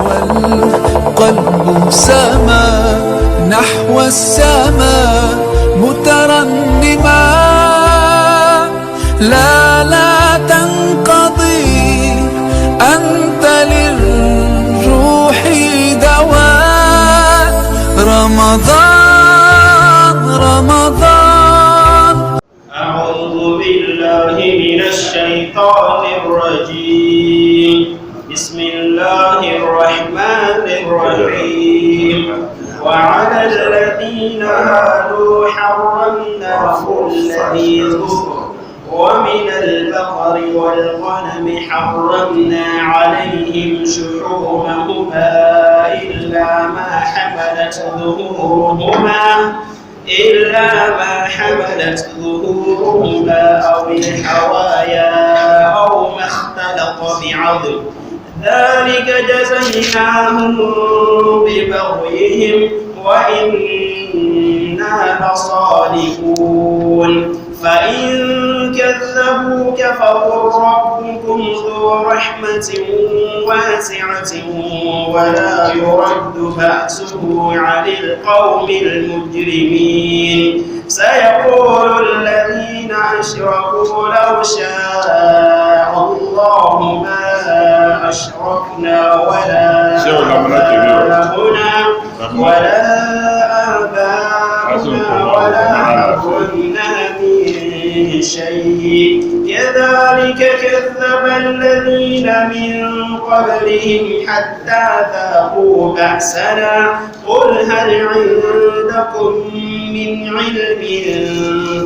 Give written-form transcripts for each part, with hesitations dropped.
والقلب سما نحو السماء مترنما، لا لا تنقضي، أنت للروح دواء. رمضان رمضان. أعوذ بالله من الشيطان الرجيم. بسم الله الرحمن الرحيم. وعلى الذين هادوا حرمنا كل ذي ظفر، ومن البقر والغنم حرمنا عليهم شحومهما إلا ما حملت ظهورهما أو الحوايا أو ما اختلط بعظم. ذلك جزيناهم ببغيهم وإنا لصادقون. فإن كذبوك فقل ربكم ذو رحمة واسعة ولا يرد بأسه عن القوم المجرمين. سيقول الذين أشركوا لو شاء الله ما أشركنا ولا آباؤنا ولا آباؤنا ولا حرمنا من شيء. كذلك كذب الذين من قبلهم حتى ذاقوا بأسنا. قل هل عندكم من علم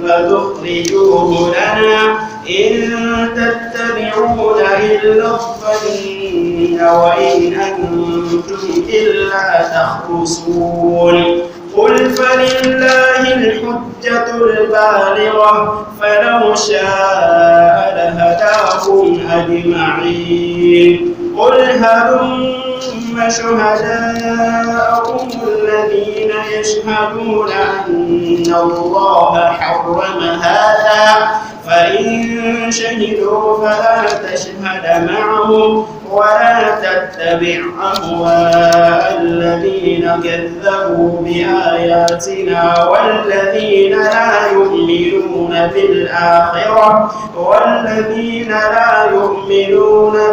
فتخرجوه لنا إن تتبعون إلا الظن وإن أنتم إلا تخرصون. قل فلله الحجة البالغة، فلو شاء لهداكم أجمعين. قل هلم شهداءكم الذين يشهدون أن الله حرم هذا، فإن شهدوا فلا تشهد معهم ولا تتبع أهواء الذين كذبوا بآياتنا والذين لا يؤمنون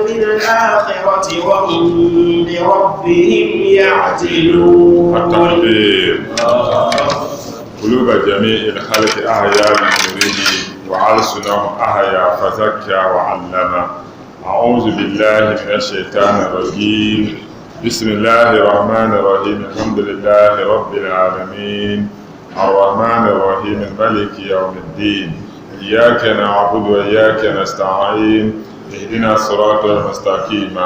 بالآخرة وهم بربهم يعدلون. التكبير. قلوب جميع الخلق أحيا بنوره وألسنهم أحيا فزكى وعلم. أعوذ بالله من الشيطان الرجيم. بسم الله الرحمن الرحيم. الحمد لله رب العالمين، الرحمن الرحيم، مالك يوم الدين. إياك نعبد وإياك نستعين. اهدنا الصراط المستقيم،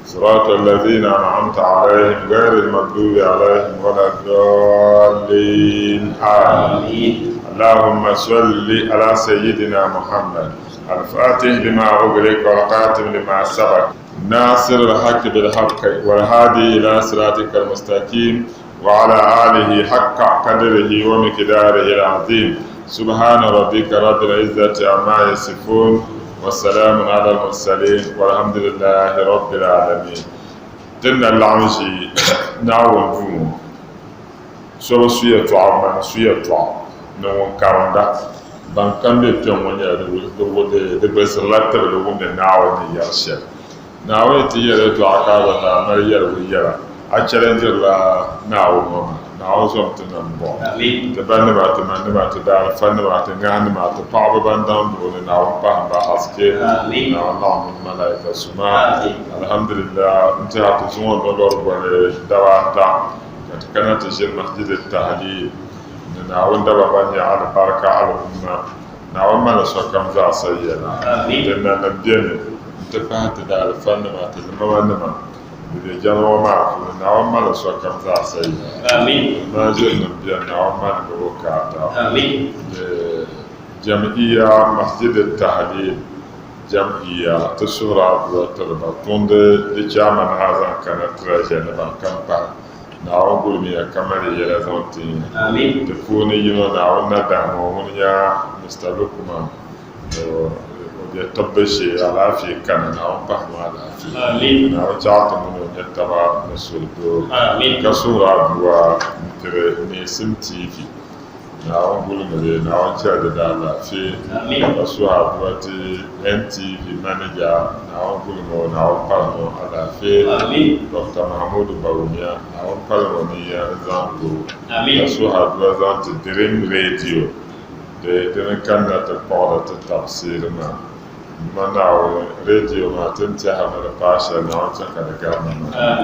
صراط الذين أنعمت عليهم غير المغضوب عليهم ولا الضالين. آمين. اللهم صل على سيدنا محمد الفاتح لما أغلق والخاتم لما سبق، ناصر الحق بالحق والهادي إلى صراطك المستقيم، وعلى آله حق قدره ومقداره العظيم. سبحان ربك رب العزة عما يصفون، والسلام على المرسلين، والحمد لله رب العالمين. Tin na laɣim ʒi Naawuni duu ŋɔ, so bi su yɛltɔɣa mani su yɛltɔɣa ni ŋun karimda. Ban kam be kpɛŋ ŋɔ nyɛla di gbulisirila tibili wumdi Naawuni ni yɛri shɛli. Naawuni ti yɛli yɛltɔɣa ka a gba zaa mali yɛligu yɛla. A chɛlendirila Naawuni ŋɔ maa. Naawuni zom ti nam bɔɣu. Ti banima, ti manima, ti daalifanima, ti ŋahinima, ti paɣaba ban daŋ duɣu ni Naawuni pahim ba haske. Naawuni laɣim mini malaika suma. Alhamdulillah, n-tɛha ti zuŋɔ nolɔri goli daba ata ka ti kana ti ʒini Masjid Tahlil ni Naawuni daba ban nyɛ alibarika al'umma. Naawuni mali sokam zaasa yɛla. Din na nim beni n-ti pahi ti daalifanima, ti limamanima di be jɛma ŋɔ maa puuni. Naawuni mali sokam zaasa yɛla. Almaajirinim beni, Naawuni mali bɛ bukaata. Di Jam'iyya Masjid Tahlil Jam'iyya ti suhiri adua tiri ba tuŋdi di chairman ha zaŋ kana treasurer ni ban kam pahi. Naawuni gulimiya ka mali yɛla zaŋ ti ya. Di puuni yino Naawuni na dahi ŋɔ ŋuni nya Mister Lukman o bɛ tibbu shee alaafee kani Naawuni pahimi alaafee Naawuni chaɣ ti mini o nya taba ni suhudoo ka suhiri aduwa n-tiri Neesim TV Naawuni gulimi li Naawuni chɛli di daalaafee ka suhi aduwa ti NTV manija Naawuni gulimi o Naawuni pahimi o alaafee Dr. Mahamudu Bawumia Naawuni palimi o niya n-zaŋ ti o ka suhi aduwa zaŋ ti Dream Radio Di dini kanna ti kpuɣiri ti tafsiiri maa. M ma Naawuni, radio maa ti ni tɛha ni di paai shɛli Naawuni chɛ ka di garina maa.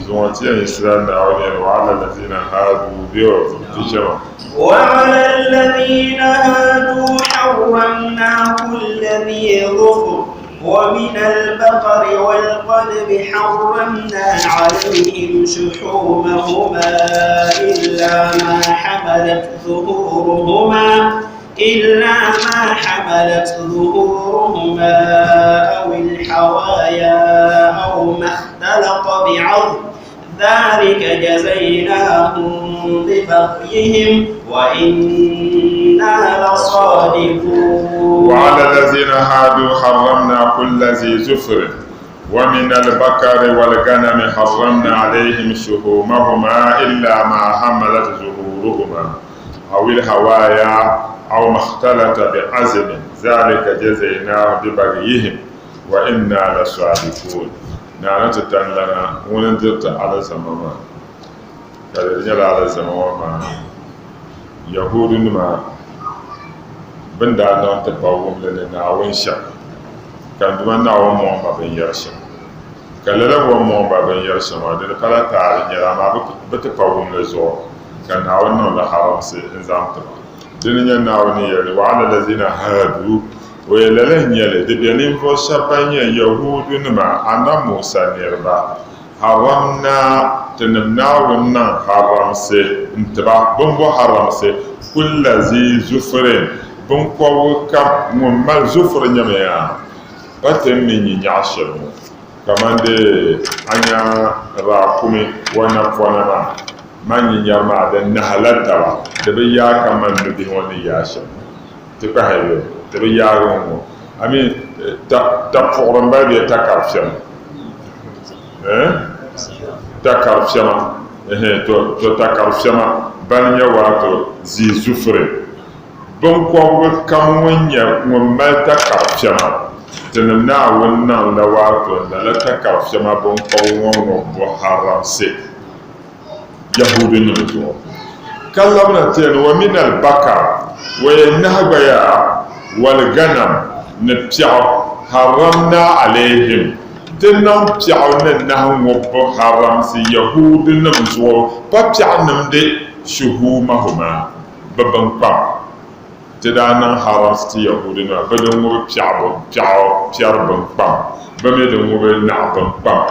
Zuŋɔ ti yɛn yiɣisila Naawuni yɛli, Wa ala lazina haadu bɛ o ti chɛ ma. Wa ala lazina haadu harramna kulla zi zufur wa min al-baqari wal-ghanami harramna alayhim shuhumahuma illa ma hamalat ظهورهما إلا ما حملت ظهورهما أو الحوايا أو ما اختلط بعظم ذلك جزيناهم ببغيهم وإنا لصادقون وعلى الذين هادوا حرمنا كل ذي زفر ومن البقر والغنم حرمنا عليهم شحومهما إلا ما حملت ظهورهما أو الهوايا أو ما اختلط بعزم ذلك جزيناه ببغيهم وإنا لصادقون Naawuni ti tani lana ŋuni n-diri ti alizama maa, ka di nyɛla alizama ŋɔ maa Yahuudunima bɛ ni daa niŋ ti bawumli ni Naawuni shɛm, ka n Duuma Naawuni mɔŋ ba binyɛr shɛm. Ka lala o ni mɔŋ ba binyɛr shɛm maa, di ni pala taali n-nyɛli, amaa bɛ ti pa wumli zuɣu ka Naawuni niŋ li haramsi n-zaŋ ti ba. Dini n-nyɛ Naawuni ni yɛli ni, Wa ala lazina haadu O yɛli, Lala n-nyɛ li, di be ninvuɣ shɛb ban nyɛ Yahuudunima, Annabi Musa niriba, haramna, tinim Naawuni niŋ haramsi n-ti ba, bɛ ni bo haramsi, kulla zi zufirin, biŋkɔbigu kam ŋun mali zufiri nyɛmi yaa, pa ti ni mi nyinyaɣ shɛli ŋɔ, kaman di a nya raakumi o napɔna maa, man nyinyari maa di nahila taba, di bi yaai kaman nubihi ŋɔ ni yaai shɛm. Ti kpahi bɛ, ti bi yaagi ŋ-ŋɔ. A mi, ta, tapuɣiri m-bala bee takarifɛma? Eh? Takarifɛma. Ɛhɛn, to, to takarifɛma bani nyɛ waato zii zufuri. Biŋkɔbigu kam ŋun nyɛ ŋun mali takarifɛma, tinim Naawuni niŋ la waato lala takarifɛma biŋkɔbigu ŋɔ ŋubbu haramsi. Yahuudunim zuɣu. Ka labina ti yɛli, Wa min al-bakar, wa yɛn nahi gba yaa, wal-ganam, ni piɛɣu, harramna alayhim, ti niŋ piɛɣu ni nahi ŋubbu haramsi Yahuudunim zuɣu, pa piɛɣu nimdi shuhumahuma, bɛ binkpam. Ti daa niŋ haramsi ti Yahuudinima bɛ di ŋubi piɛɣu piɛri binkpam, bɛ mi di ŋubi naɣ binkpam,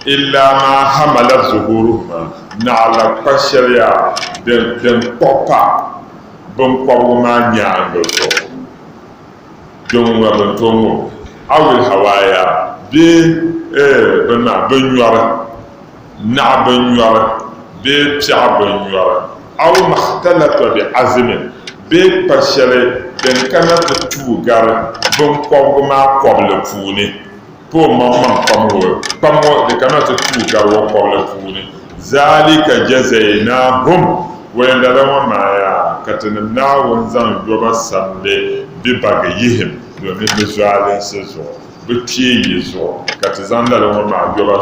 illaa maa hamalat zuhuruhuma, naɣila kpa shɛli yaa din kpuɣi pa biŋkɔbigu maa nyaaŋa zuɣu, din ŋuna bɛ ni tooi ŋub awil hawaaya bee bini maa binnyɔri. Naɣ binnyɔri bee piɛɣu binnyɔri, aw makhtalata bi azmin, bee kpa shɛli din kana ti tuui gari biŋkɔbigu maa kɔbili puuni, pa o maŋmaŋ kpam ŋɔ, kpam ŋɔ di kana ti tuui gari o kɔbili puuni, zalika jazaynahum, wɛn lala ŋɔ maa yaa ka tinim Naawuni zaŋ yoba samli bi bagiyihim, domin bɛ zualinsi zuɣu, bɛ kpee yi zuɣu ka ti zaŋ lala ŋɔ maa yoba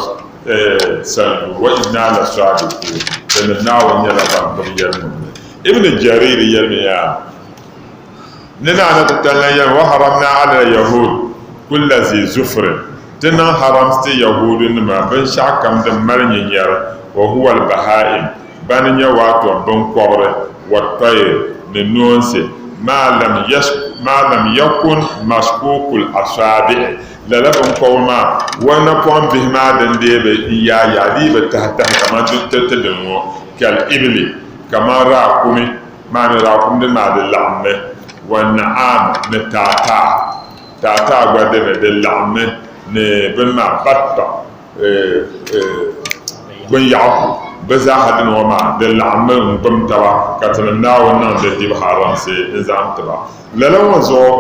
sanyoo, wa inna la saadiquun, tinim Naawuni nyɛla ban gbubi yɛlimaŋli. Ibn Jarir yɛlimi yaa, Ni naa ni ti tali lan yɛlimi, wa haramna ala al-yahud kulla zi zufrin, ti niŋ haramsi ti Yahuudunima binshɛɣu kam din mali nyinyɛri, wa huwa al-bahaim, bani nyɛ waato biŋkɔbiri, wa tayr, ni noonsi, maa lam yakun mashkukul asaabi'i, Lala biŋkɔbigu maa, o napɔŋ bihi maa din dee bi n-yaai yaai di yi bi tahi tahi kaman ti ti dini ŋɔ, kal ibili, kaman raakumi maa ni raakumi din maa di laɣimmi, wa na'aam ni taataa, taataa gba dini di laɣimmi ni bini maa batta, binyaɣiku, bɛ zaaha dini ŋɔ maa di laɣimmi n-gbum taba ka tinim Naawuni niŋ di dibu haramsi n-zaŋ ti ba. Lala ŋɔ zuɣu.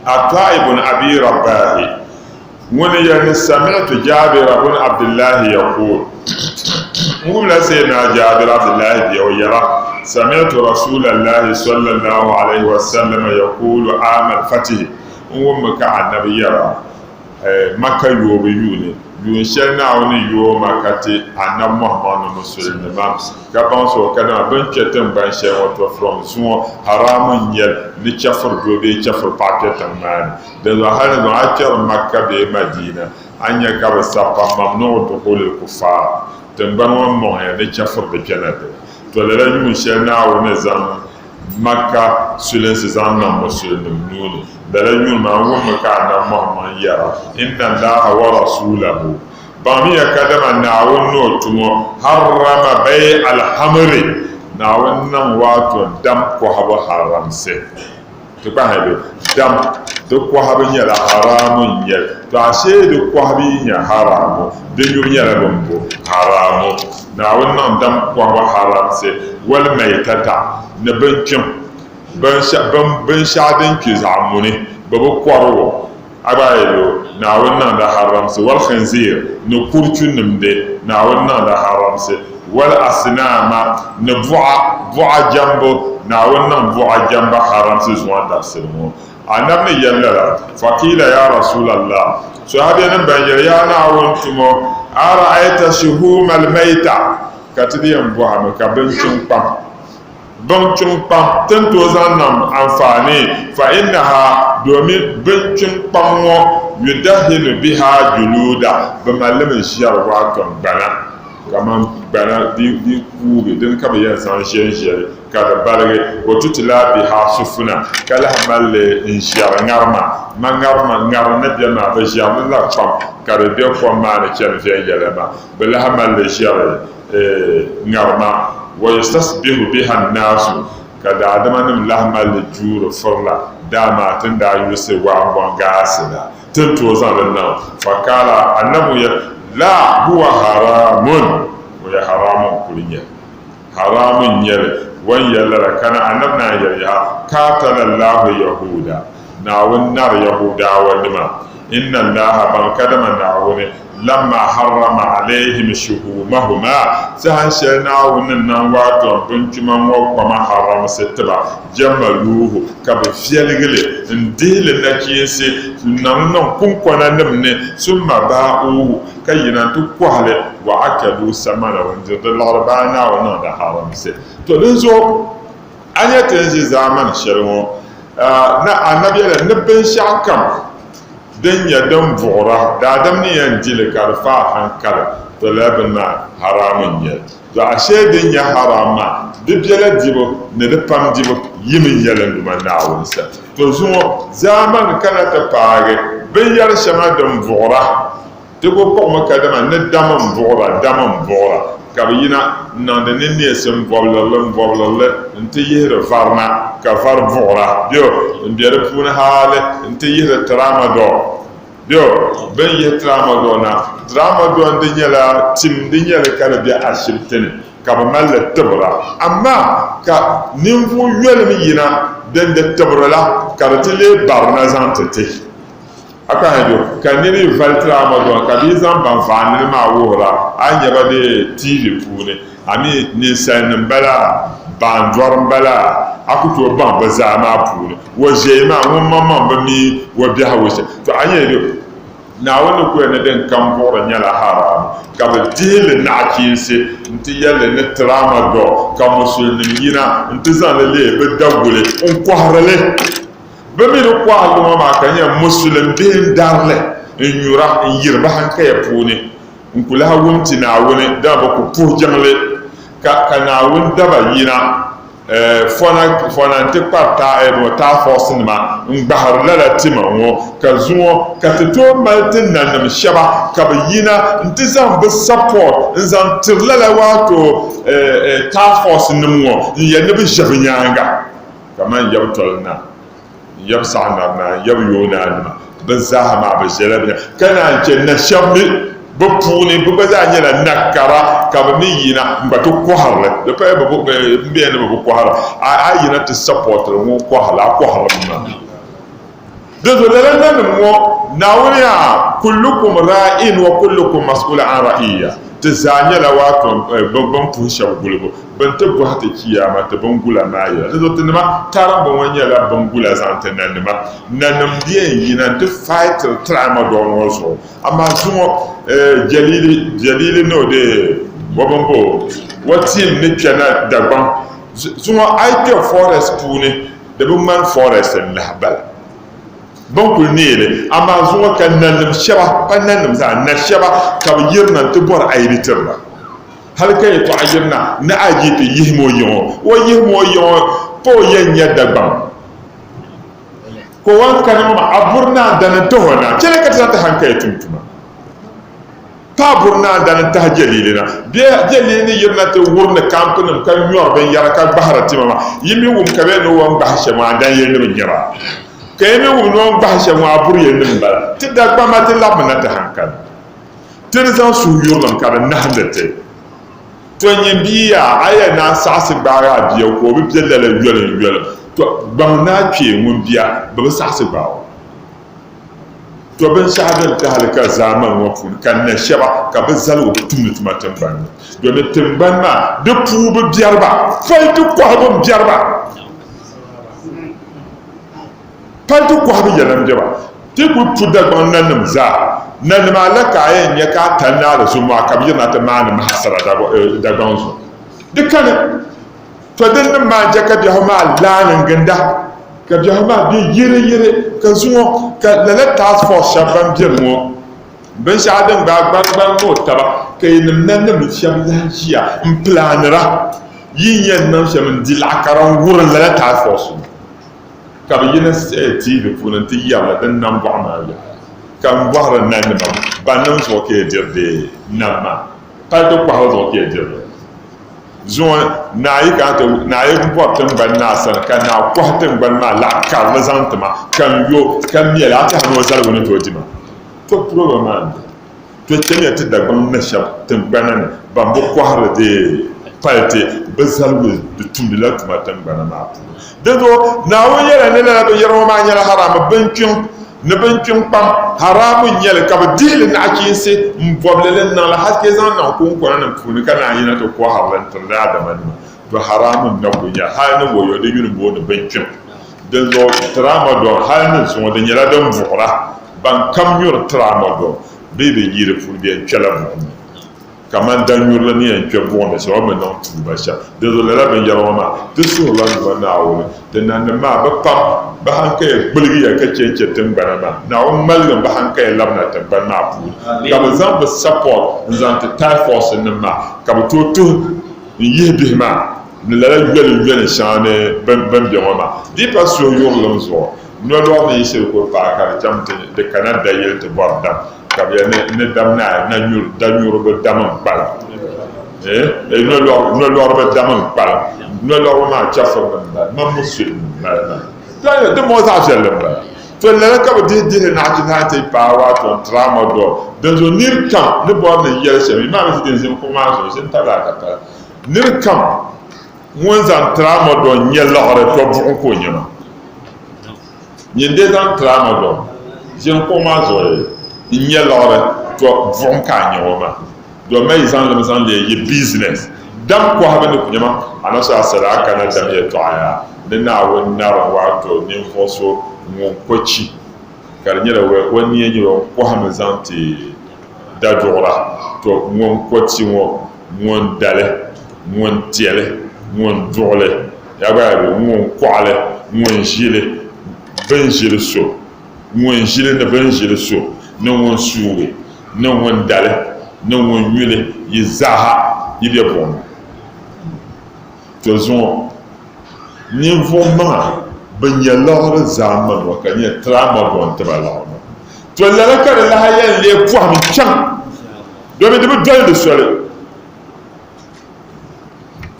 Ata ibn Abi Rabahi ŋuni yɛli ni sami'tu Jabir ibn Abdullahi yaqul n wumla Sayyidina Jabir Abdullahi bia o yɛra sami'tu Rasulallahi sallallahu alayhi wa sallam yaqulu aam al-fatihi n wummi ka Annabi yɛra Makka yoobu yuuni, yuun shɛli Naawuni ni yooi Makka ti Annabi Muhammad ni Musulinima ka baŋsi o kadama bɛ ni kpe tiŋgbani shɛli ŋɔ to from zuŋɔ haramu n-nyɛ li ni chɛfiri doo bee chɛfiri paɣa kpe tiŋ maa ni. Dinzuɣu hali ni zuŋɔ a kpɛri Makka bee Madina a ni nya ka bɛ sabi pa mamnuɣu dukhulil kuffar, tiŋgbani ŋɔ mɔŋya ni chɛfiri di kpɛna dini. To lala yuun shɛli Naawuni ni zaŋ Makka sulinsi zaŋ niŋ Musulinim nuu ni. Lala yuuni maa n wummi ka Annabi Muhammad yɛra, Inna Allaha wa rasulahu, baŋmiya kadama Naawuni ni o tumo, harrama bay al-hamri, Naawuni niŋ waato dam kɔhibu haramsi. Ti kpahi bɛ, dam, di kɔhibu nyɛla haraamu n-nyɛ li. To ashee di kɔhibu yi nyɛ haraamu, di nyubu nyɛla bɛ ni bo haraamu. Naawuni niŋ dam kɔhibu haramsi, wal maytata, ni binkpiŋ, binshɛɣu din kpi zaɣ muni, bɛ bi kɔri o. A gba yi lu, Naawuni niŋ di haramsi, wal khinziir, ni kurichu nimdi, Naawuni niŋ di haramsi, wal asinaama, ni buɣa, buɣa jɛmbu, Naawuni niŋ buɣa jɛmbu haramsi zuŋɔ dabisili ŋɔ. Annabi ni yɛli lala, Faqiila ya Rasulallah, Sahabiyanim ban yɛli, Yaa Naawuni tumo, ara'ayta shuhuuma al-mayta, ka ti di yɛn bɔhimi ka binkpiŋ kpam. Binkpiŋ kpam ti ni tooi zaŋ niŋ anfaani, fa innaha, domin binkpiŋ kpam ŋɔ, yudahinu biha juluda, bɛ mali li mi ʒiɛri waatom gbana, kaman gbana di kuugi, dini ka bɛ yɛn zaŋ ʒiɛn ʒiɛli ka di baligi, wa tutila biha sufuna, ka lahi mali li n-ʒiɛri ŋarima, ma ŋarima, ŋarim ni beni maa, bɛ ʒiɛri li la kpam ka di be kom maa ni chani viɛnyɛla maa, bɛ lahi mali li ʒiɛri ŋarima, wa yastasbihu biha n-naasu, ka daadamanim lahi mali li juuri firila, dama ti ni daa yulisi waambɔŋ gaasi la, ti ni tooi zaŋ li niŋ. Faqaala, Annabi ŋun yɛli, Laa, huwa haraamun, o ya haraamu n-kuli nyɛ li, haraamu n-nyɛ li. O ni yɛli lala, kana Annabi naan yɛli yaha, Qaatala Allaahu Yahuuda, Naawuni nari Yahuudawanima, Inna Allaaha, baŋ kadama Naawuni, lamma harrama alayhim shuhumahuma, saha shɛli Naawuni ni niŋ waatom binkpima ŋɔ kpama haramsi ti ba, jammaluuhu, ka bɛ viɛligi li n-dihi li nachiinsi n-niŋ li niŋ kuŋkɔnanim ni, summa baa'uuhu, ka yina nti kɔhi li, wa akaluu samanahu, n-diri di liɣiri baa Naawuni niŋ di haramsi. To dinzuɣu a nya ti ni ʒi zaamani shɛli ŋɔ, na Anabi yɛliya ni binshɛɣukam din nyɛ din buɣira, daadam ni yɛn di li ka di faai hankali, to lala bini maa haraam n-nyɛ li. To ashee din nyɛ haraam maa, di biɛla dibu ni di pam dibu yim n-nyɛ li n-Duuma Naawuni sani. To zuŋɔ zaamani kana ti paagi binyɛr shɛŋa din buɣira, Ti ku kpuɣimi kadama ni dam m-buɣira, dam m-buɣira, ka bɛ yina n-niŋdi ni neesim bɔbilirili m-bɔbilirili nti yihiri vari na, ka vari buɣira bɛ m-be di puuni hali nti yihiri tramadol bɛ bɛ ni yihi tramadol na. Tramadol di nyɛla tim di nyɛli ka di be ashibiti ni ka bɛ mali li tibira, amaa ka ninvuɣ yoli mi yina din di tibiri la ka di ti leei barina zaŋ ti ti. A kpahi do ka niri yi vali tiri Amazon ka bɛ yi zaŋ ban vaandili maa wuhir a, a ni nya ba di TV puuni. A mi ninsalinim bala, baandɔri m-bala, a ku tooi baŋ bɛ zaa maa puuni. O ʒiɛya maa, ŋun maŋmaŋ bi mi o biɛhigu shɛm. To a nya do Naawuni ni kuli ni din kam buɣiri nyɛla haraam, ka bɛ dihi li naɣichiinsi nti yɛli li ni tramadol, ka musulinim yina nti zaŋ li leei bɛ daguli n-kɔhiri li. Bɛ mi ni kɔhi luŋa maa ka nyɛ Musulim bihi n-dari li n-nyura n-yiri bɛ hankaya puuni n-ku lahi wum ti Naawuni dama bɛ ku puhi jiŋli ka ka Naawuni daba yina fɔna fɔna nti kpari taafɔɔsinima n-gbahiri lala tima ŋɔ ka zuŋɔ ka ti tooi mali ti nanim shɛba ka bɛ yina nti zaŋ bɛ support n-zaŋ tiri lala waato taafɔɔsinima ŋɔ n-yɛli ni bɛ ʒe bɛ nyaaŋa. Kaman yab toli naa, n-yab saɣinari naa, n-yab yoo naa nima, bɛ zaaha maa bɛ ʒiɛla bɛ nyaaŋa, ka naan chɛ na shɛb mi bɛ puuni, bɛ gba zaa nyɛla na kara, ka bɛ mi yina n-gba ti kɔhiri li. Di paya bɛ bi, m bɛya ni bɛ bi kɔhira, a a yina ti sapɔtiri ŋun kɔhiri li, a kɔhirimi maa. Dinzuɣu lala nanim ŋɔ, Naawuni yaa, Kullukum raa'in wa kullukum mas'uulun an ra'iyya, ti zaa nyɛla waato bɛn puhi shɛba gulibu, bɛn ti bɔhi ti Chiyaama ti bingula maa yɛla. Dinzuɣu tinima tarimba ŋɔ nyɛla bingula zaŋ ti nanima. Nanim di yɛn yina nti fightiri tramadol ŋɔ zuɣu. Amaa zuŋɔ Jalili, Jalili ni o dee o bini bo o team ni kpɛna Dagbaŋ. Zuŋɔ a yi kpe forest puuni, Di bi ŋmani forest n lahi bala. Bɛ ni kuli neei li, amaa zuŋɔ ka nanim shɛba, pa nanim zaa, na shɛba ka bɛ yirina nti bɔri ID tiri ba. Hali ka yɛtɔɣa yirina ni IGP yihimi o yiŋɔ, o yihimi o yiŋɔ pa o yɛn nya Dagbaŋ. Ka o wan kani ŋɔ maa, a buri naan dani n-tahi o na, chɛli ka ti zaŋ ti hankaya tum tuma. Pa buri naan dani n-tahi Jɛliili na. Bɛ Jɛliili ni yirina ti wurindi kampinim ka nyɔri binyɛra ka gbahiri tima maa, yi mi wum ka bɛ ni o ni gbahi shɛm maa, dan yɛli ni bɛ nya ba. Ka yi mi wum ni o ni gbahi shɛm maa, a buri yɛli ni m bala. Ti Dagbamba ti labimina ti hankali. Ti di zaŋ suhuyurilim ka di nahindi ti. To nyin bia yaa, a yɛli ni a saɣisi gbaagi a bia ka o bi be lala yolim yolim. To gbaŋ ni a kpee ŋun bia, bɛ bi saɣisi gbaag o. To binshɛɣu din tahili ka zaamani ŋɔ puuni ka na shɛba ka bɛ zali o bi tumdi tuma tiŋgbani ni, domin tiŋgbani maa di puu bi biɛri ba, paliti kɔhibu m-biɛri ba, paliti kɔhibu yɛla m-be ba. Ti kuli pu Dagbaŋ nanim zaa, nanim ala ka a yɛn nya ka a ta naali zumɔɣu ka bɛ yirina ti maani mahasara Dagbaŋ zuɣu. Di kani. To din nim maa n-chɛ ka biɛhigu maa laani n-ginda, ka biɛhigu maa be yiriyiri, ka zuŋɔ ka lala task force shɛba ban beni ŋɔ binshɛɣu din gbaai gbarigbar ni o taba ka yinim nanim shɛba lahi ʒiya m-pilaanira yi ni yɛn niŋ shɛm n-di laɣikara n-wurim lala task force ŋɔ ka bɛ yina TV puuni nti yɛrili din nambɔɣu maa yaɣiya ka m bɔhiri nanima bannim zuɣu ka yi diri di nam maa pali ti kɔhibu zuɣu ka yi diri li. Zuŋɔ naa yi kana ti naa yi bɔri tiŋgbani naa sani ka naa kɔhi tiŋgbani maa laɣ karili zaŋ ti ma ka n yo ka mɛli a tɛha ni o zaligu ni tooi di ma. To puroba maa n-di. To chamiya ti Dagbaŋ na shɛba tiŋgbana ni ban bi kɔhiri di paliti bɛ zaligu di tumdila tuma tiŋgbana maa puuni. Dinzuɣu Naawuni yɛla ni lala binyɛra ŋɔ maa nyɛla haraami binkpiŋ. Ni binkpiŋ kpam, haraamu n-nyɛ li, ka bɛ dihi li naɣichiinsi m-bɔbi li li n-niŋ li hal ka yi zaŋ niŋ kuŋkɔna nim puuni ka naan yina ti kɔhiri li n-tiri daadamanima. To haraamu n-na kuli nyɛ li, hal ni wɔyɔ di yuli booni binkpiŋ. Dinzuɣu tramadol hal ni zuŋɔ di nyɛla din buɣira. Ban kam nyuri tramadol bee bɛ yi di puuni bɛ yɛn kpɛla buɣim ni. Kaman danyurili ni yɛn kpe buɣim ni shɛm, o mi niŋ tuuba shɛm. Dinzuɣu lala binyɛra ŋɔ maa, ti suhirila Duuma Naawuni, ti nanim maa bi pam bɛ hankaya gbilgiya ka che n-che tiŋgbana maa. Naawuni ŋmaligim bɛ hankaya labina tiŋgbani maa puuni, ka bɛ zaŋ bɛ support n-zaŋ ti Typhus nim maa, ka bɛ tooi tuhi n-yihi bihi maa ni lala yoli yoli shɛŋa ni bɛ ni be ŋɔ maa. Di yi pa suhuyurilim zuɣu, nolɔɣu ni yi shiri kuli paai ka di chaŋ ti di kana dayili ti bɔri dam. Ka bɛ yɛli ni ni dam naai, na nyuriba dam n-kpalim. Eh, nolɔriba dam n-kpalim. Nolɔriba maa chɛfurinim m-bala, man musulim m-bala maa. Tɔ, di mɔɔ zaɣ viɛlli m-bala. Tɔ, lala ka bɛ dihi dihili naɣichini hal ti paai waato n-tramadol. Dinzuɣu nir kam ni bɔri ni n yɛli shɛm, yi maa mi ʒi din ʒini kuɣu maa zuɣu, ʒini tabili a ka pala. Nir kam ŋun zaŋ tramadol n-nyɛ liɣiri, tɔ buɣim ka o nya maa. Nyin dee zaŋ tramadol ʒini kuɣu maa zuɣu n-nyɛ liɣiri, tɔ buɣim ka a nya o maa. Dɔma yi zaŋ li mi zaŋ leei yi business. Dam kɔhibu ni ku nya ma, Anabi sallallahu alaihi wasallam kana dam yɛltɔɣa yaa ni Naawuni narim waato ninvuɣ so ŋun ko chi ka di nyɛla o nia nyɛla o kɔhimi zaŋ ti daduɣira, tɔ ŋun ko ti ŋɔ, ŋun dali, ŋun tɛli, ŋun duɣili, ya gba yaa bɛ ŋun kɔɣili, ŋun ʒili bɛ ni ʒili so, ŋun ʒili ni bɛ ni ʒili so, ni ŋun suugi, ni ŋun dali, ni ŋun nyuli, yi zaaha yi be buɣim ni. To zuŋɔ ninvuɣ maŋa bɛn nyɛ liɣiri zaamani ŋɔ ka nyɛ tramadol n-ti ba liɣiri maa. To lala ka di lahi yɛn lee pɔhim chaŋ domi di bi doli di soli.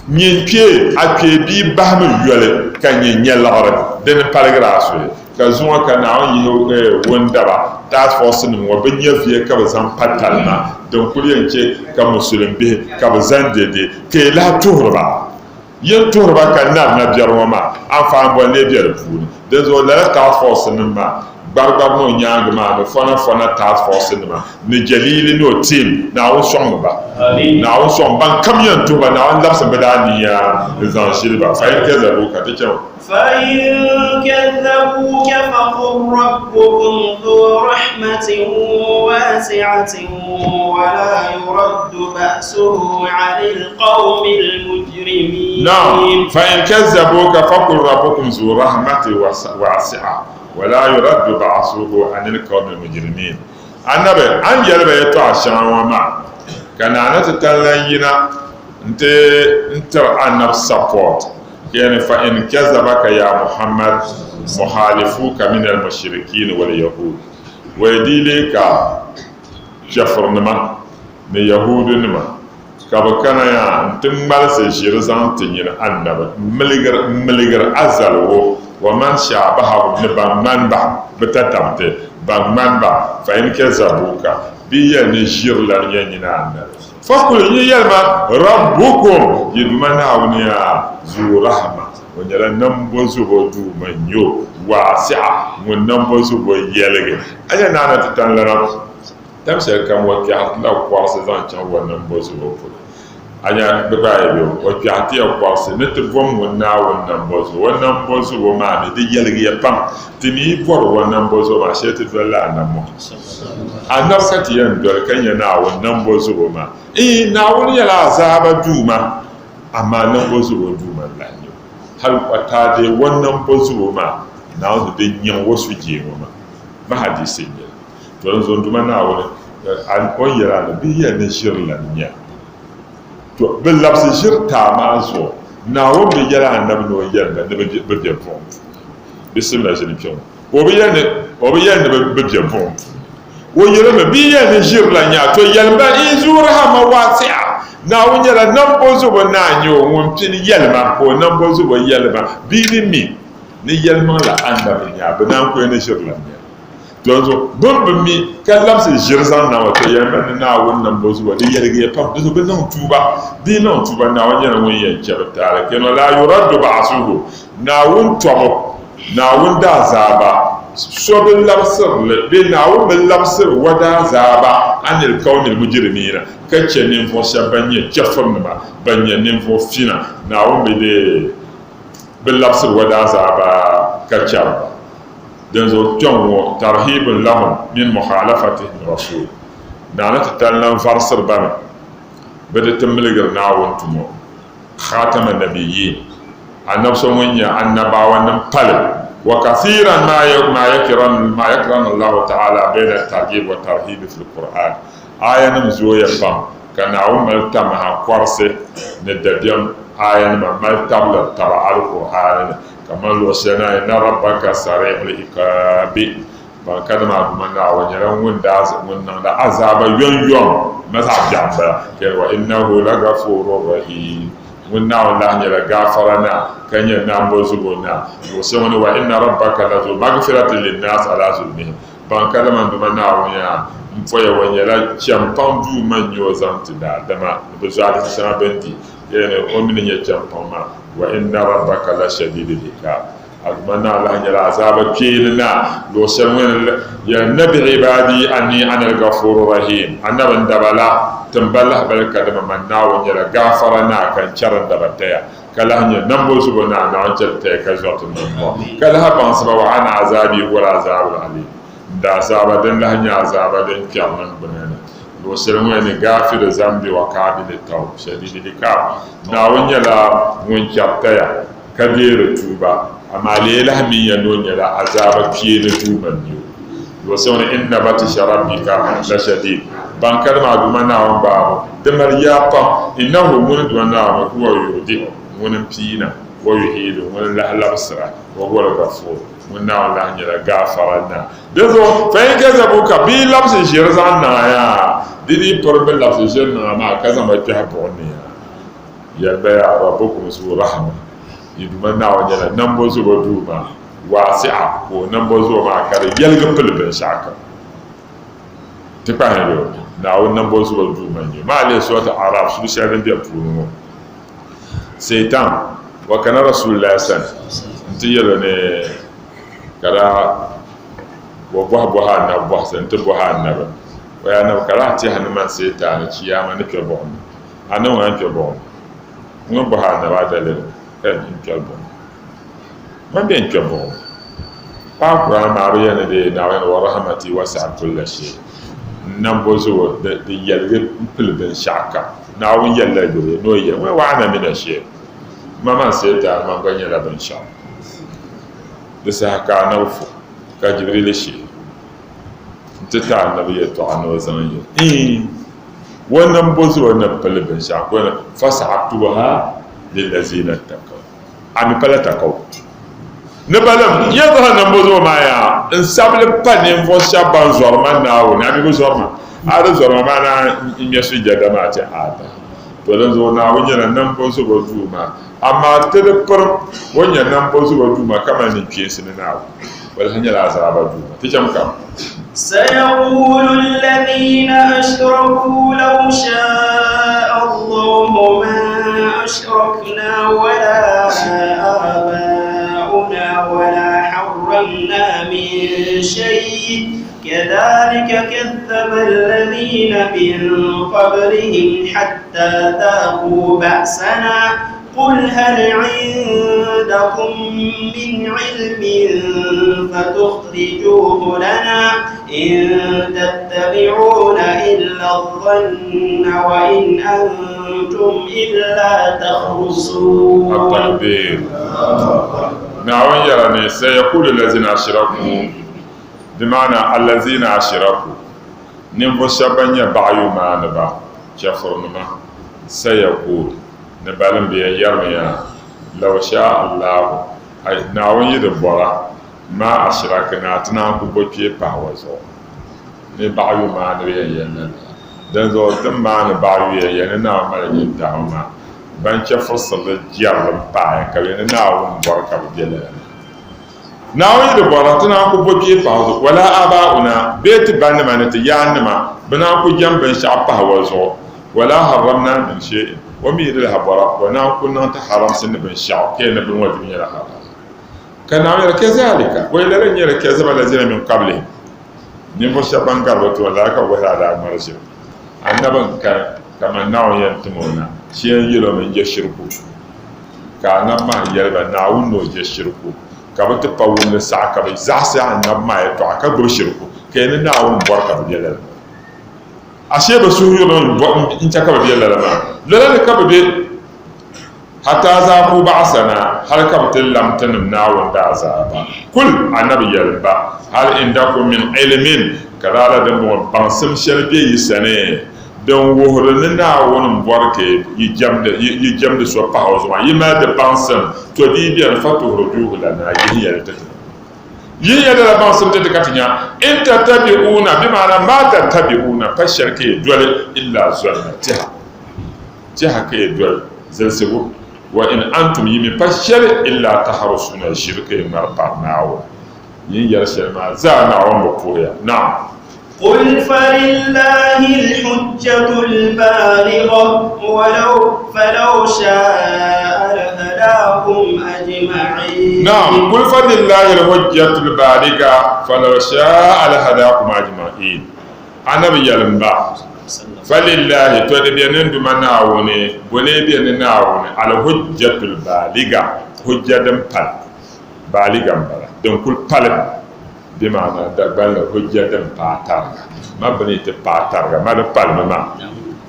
Nyin kpee, a kpee bia bahimi yoli ka nyin nya liɣiri, dini paligiri a soli. Ka zuŋɔ ka Naawuni yihi wundaba task force nim ŋɔ bɛ nyɛviya ka bɛ zaŋ pa talima din kuli yɛn chɛ ka musulim bihi ka bɛ zani dede ka yi lahi tuhiri ba. Yin tuhiri ba ka nari na biɛri ŋɔ maa anfaani bɔ n-lee be di puuni. Dinzuɣu lala task force nim maa Gbarigbar ni o nyaangi maa ni Fona Fona Task Force nima ni Jalili ni o team, Naawuni sɔŋmi ba. Naawuni sɔŋ ban kam yɛn tuhi ba, Naawuni labisi bɛ daa niya n-zaŋ ʒili ba. Fa in kazzabuka, ti chaŋ. Fa in kazzabuka faqul rabbukum dhu rahmatin wasi'atin wa la yuraddu ba'suhu 'anil qawmil mujrimin. Naam, fa in kazzabuka faqul rabbukum dhu rahmatin wasi'a wa la yuraddu ba'suhu 'anil qawmil mujrimin. Annabi, a ni yɛli ba yɛtɔɣa shɛŋa ŋɔ maa, ka Naa ni ti tali lan yina nti n-tiri Annabi support, yani fa in kazabaka ya Muhammad mukhalifuka min al-mushrikin wal yahud, wai di lee ka chɛfurinima ni Yahuudunima ka bɛ kana yaa nti ŋmalisi ʒiri zaŋ ti nyini Annabi m-miligir a zaligu, wa man shaabahahum, ni ban ŋmani ba, bɛ tatabti, ban ŋmani ba, fa in kazabuka, bɛ yɛli ni ʒiri lan nyɛ nyini Annabi. Fakul, yi yɛlima, Rabbukum, yi Duuma Naawuni yaa, Zu Rahma, O nyɛla nambɔzobo Duuma n-nyɛ o, Waasi'a, Ŋun nambɔzobo yɛligi. A nya Naa na ti tani lana, tam shɛli kam o kpɛhiri la kɔrisi zaŋ chaŋ o nambɔzobo polo. A nya bɛ gba yi be o kpɛhi ti ya kɔrisi ni ti bom ŋun Naawuni nambɔzobo. O nambɔzobo maa mi di yɛligiya pam. Ti mi yi bɔri o nambɔzobo maa shee ti dolila Anabi Muhammad. Anabi ka ti yɛn doli ka nya Naawuni nambɔzobo maa. Iin, Naawuni nyɛla azaaba Duuma, amaa nambɔzobo Duuma n-lahi nyɛ o. Hal o taadee o nambɔzobo maa, Naawuni di nyaŋ o sujee ŋɔ maa. Ma hadiisi n-nyɛ li. To din zuɣu n Duuma Naawuni, o ni yɛli a ni bɛ yɛli ni ʒiri lan nya. To bɛ labisi ʒiri taa maa zuɣu, Naawuni bi yɛli Anabi ni o yɛli ba ni bɛ be buɣim puuni. Bisimila ʒini kpe ŋɔ. O bi yɛli ni o bi yɛli ni bɛ be buɣim puuni. O yɛlimi, bɛ yɛli ni ʒiri lan nya. To yɛlim ba, In zu rahama wasi'a, Naawuni nyɛla nambozubo naa n-nyɛ o, ŋun pini yɛlima ka o nambozubo yɛlima. Bɛ ni mi ni yɛlimaŋli Anabi nya, bɛ naan ku yɛli ni ʒiri lan nya. Dinzuɣu bɛ ni bi mi ka labisi ʒiri zaŋ na ŋɔ, to yɛlimi ni Naawuni nambozubo di yɛligiya pam. Dinzuɣu bɛ niŋ tuuba. Bɛ yi niŋ tuuba, Naawuni nyɛla ŋun yɛn chɛ bɛ taali. Keno laa yuraddu ba'asuhu, Naawuni tɔbu, Naawuni daazaaba, so bi labisiri li bee Naawuni bi labisiri wa daazaaba anil kawmil mujirimiina, ka chɛ ninvuɣ shɛba ban nyɛ chɛfurinima, ban nyɛ ninvuɣ fina. Naawuni bi dee bi labisiri wa daazaaba ka chɛri ba. Dinzuɣu kpɛŋ ŋɔ, tarhibun lahum min mukhalafatihim rasul, Naani ti tali lan varisiri ba mi bɛ di ti miligiri Naawuni tumo, khatama nabiyyin, Annabi so ŋun nyɛ Annabawanim pali, wa kathiran ma ma yakranu Allahu ta'ala bayna at-targhib wa tarhib fil Qur'an, Aayanim zooya pam ka Naawuni mali tamaha kɔrisi ni dabiɛm aayanima mali tabili taba Alkur'aani ni. Kamani luɣ shɛli na, Inna rabbaka sari'ul iqaabi, ban ka dama a Duuma Naawuni nyɛla ŋun daa ŋun niŋdi azaaba yomyom ma zaɣ biɛɣu m-bala. Ka yɛli, Wa innahu lagafuurun rahiim, ŋun Naawuni lahi nyɛla gaafara naa, ka nyɛ nambozubo naa. Luɣ shɛli ŋɔ ni, Wa inna rabbaka lazu magfiratin linnaas ala zulmihim, ban ka dama n Duuma Naawuni yaa m-poya o nyɛla chɛmpaŋ Duuma n-nyɛ o zaŋ ti daadama ni bɛ zualisi shɛŋa bɛ ni di. Yani o mi ni nyɛ chɛmpaŋ maa, wa inna rabbaka la shadidul iqaab, a Duuma naa lahi nyɛla azaaba kpeeni naa, luɣ shɛli ŋɔ ni yɛli, Nabi ibaadi anni ana al-ghafuuru rahiim, Annabi n daba la, tim ba lahibali kadama man Naawuni nyɛla gaafara naa ka n chɛri n daba taya, ka lahi nyɛ nambozubo naa, Naawuni chɛri taya ka zɔri ti nambɔɣu, ka lahi baŋsi ba wa ana azaabi huwa al-azaabul aliim. N daazaaba din lahi nyɛ azaaba din kpɛri niŋgbuna ni. Luɣ shɛli ŋɔ ni Gaafiri zambi wa kaabili tawb, shadidil iqaab. Naawuni nyɛla ŋun chɛri taya ka deeri tuuba, amaa lee lahi minya ni o nyɛla azaaba kpeeni Duuma n-nyɛ o. Luɣ shɛli ŋɔ ni Inna batisha rabbika la shadid. Ban ka dama a Duuma Naawuni gbaabu di mali yaa pam. Innahu ŋuni Duuma Naawuni huwa yubdi'u, ŋuni m-piina, wa yu'iidu, ŋuni n-lahi labisira, wa huwa al-ghafuur. Ŋun Naawuni lahi nyɛla Gaafara Naa. Dinzuɣu, fa in kazabuka, bɛ yi labisi ʒiri zaŋ niŋ a yaa, di dii piri bɛ labisi ʒiri niŋ a maa ka zaŋ ba kpɛhi buɣim ni yaa. Yɛli ba yaa Rabbukum zu rahma, yi Duuma Naawuni nyɛla nambozubo Duuma, waasi'a, ka o nambozubo maa ka di yɛligi pili binshɛɣu kam. Ti kpahindi o, Naawuni nambozubo Duuma n-nyɛ o. Maa leei Surat Al-A'raf suhu shɛli din be puuni ŋɔ. Satan wa kana Rasulillahi sani nti yɛl o ni ka daa Wa bɔhi bɔhi anabi bɔhisi nti bɔhi anabi, O yaa anabi, ka lahi tɛhi ni man Sitaani Chiyaama ni kpe buɣim ni? A ni ŋuna n-kpe buɣim ni? Ŋun bɔhi anabi a daliri ka n kpɛri buɣim ni. Man bɛ n-kpe buɣim ni. Paɣa Kurani maa bi yɛli ni dee Naawuni ni wa rahmati wasi'at kulla shay. N nambo zuɣu di yɛligi m-pili binshɛɣu kam. Naawuni yɛlila yuli ni o yɛli, ŋuna wa ana mina shay. Ma man Sitaani man gba nyɛla binshɛɣu. Di saha ka anabi fo ka Jibril shihi nti ti anabi yɛtɔɣa ni o zaŋ yɛli, Iin! O nambo zuɣu ni pili binshɛɣu ka o ni, Fasa'aktubuha lillazina ttakaw. A mi pala takaw. Ni balim, yɛtɔɣa nambo zuɣu maa yaa, n sabili pa ninvuɣ shɛba ban zɔri ma Naawuni, a mi bi zɔri ma, a di zɔri ma maa naan n ŋmɛ sujada maa ti a bahi. To dinzuɣu Naawuni nyɛla nambo zubo Duuma. Amaa ti di pirim o ni nyɛ nambɔzubo Duuma kaman ninkpeensi ni Naawuni, o lahi nyɛla azaaba Duuma. Ti cham kam. سيقول الذين أشركوا لو شاء الله ما أشركنا ولا آباؤنا ولا حرمنا من شيء كذلك كذب الذين من قبلهم حتى ذاقوا بأسنا قل هل عندكم من علم فتخرجوه لنا إن تتبعون إلا الظن وإن أنتم إلا تخرصون التكبير نعم يرني سيقول الذين أشركوا بمعنى الذين أشركوا Ninvuɣ shɛb bɛn nyɛ baɣiyumaaniba, chɛfurinima, sayaqul, ni balim bɛ yɛn yɛrimi ya, Law shaa Allahu, ay, Naawuni yi di bɔra, ma ashrakna, ti naan ku bo kpee pahi o zuɣu. Ni baɣiyumaaniba yɛn yɛli lala. Dinzuɣu ti ni maani baɣiyuya yɛli ni Naawuni mali nyintahi maa, ban chɛfurisirili jɛrili m-paai ka bɛ ni Naawuni bɔri ka bɛ be lala maa. Naawuni yi di bɔra, ti naan ku bo kpee pahi o zuɣu, wala aabaa'una, bee ti banima ni ti yaannima, bɛ naan ku jɛm binshɛɣu pahi o zuɣu, wala harramna min shay'in, o mi yi di lahi bɔra, o naan ku niŋ ti haramsi ni binshɛɣu, ka yɛli ni bini ŋɔ dibu nyɛla haram. Ka Naawuni yɛli, Kazalika, o yi lala n-nyɛ li, kazaba allazina min qablihim, ninvuɣ shɛba ban gari bɛ tooni lala ka bɛ wuhiri a daa ŋmari ʒiri. Annabi n-kani kaman Naawuni yɛn tim o na, shee n-yɛl o mi n-je shiriku. Ka anabi maa yɛli ba, Naawuni ni o je shiriku, ka bɛ ti pa wumli saɣi ka bɛ zaɣisi anabi maa yɛtɔɣa ka gbubi shiriku, ka yɛli ni Naawuni bɔri ka bɛ be lala maa. Ashee bɛ suhuyurili n-chɛ ka bɛ be lala maa. Lala ni ka bɛ be hatta zaaku ba'asana, hal ka bɛ ti lam tinim Naawuni daazaaba. Kul, anabi yɛlim ba, Hal indakum min ilimin, ka lala dimbɔŋɔ baŋsim shɛli be yi sani? Din wuhiri ni Naawuni m-bɔri ka yi jɛmdi so pahi o zuɣu maa, yi mali di baŋsim, to di yi beni, fatuhrijuuhu lanaa, yihiya li ti ti. Yihiya lala baŋsim ti ti ka ti nya, in tattabi'uuna, bi maana maa tattabi'uuna, pa shɛli ka yi doli, illa zanna, tɛha, tɛha ka yi doli, zilisigu, wa in antum, yi mi pa shɛli, illa taharusuuna, ʒiri ka yi ŋmari pari Naawuni. Yi ni yɛli shɛli maa zaa Naawuni bi puhiya. Naam. قل فلله الحجة البالغة ولو فلو شاء لهداكم أجمعين نعم قل فلله الحجة البالغة فلو شاء لهداكم أجمعين Annabi yɛlim ba, Falillahi, to di be ni Duuma Naawuni, bole be ni Naawuni, al-hujjatul baaliga, hujja din pali, baaliga m-bala, din kuli palimi. Di maana Dagbanli hujja din paai tariga. Ma bɛ ni ti paai tariga, ma di palimi maa.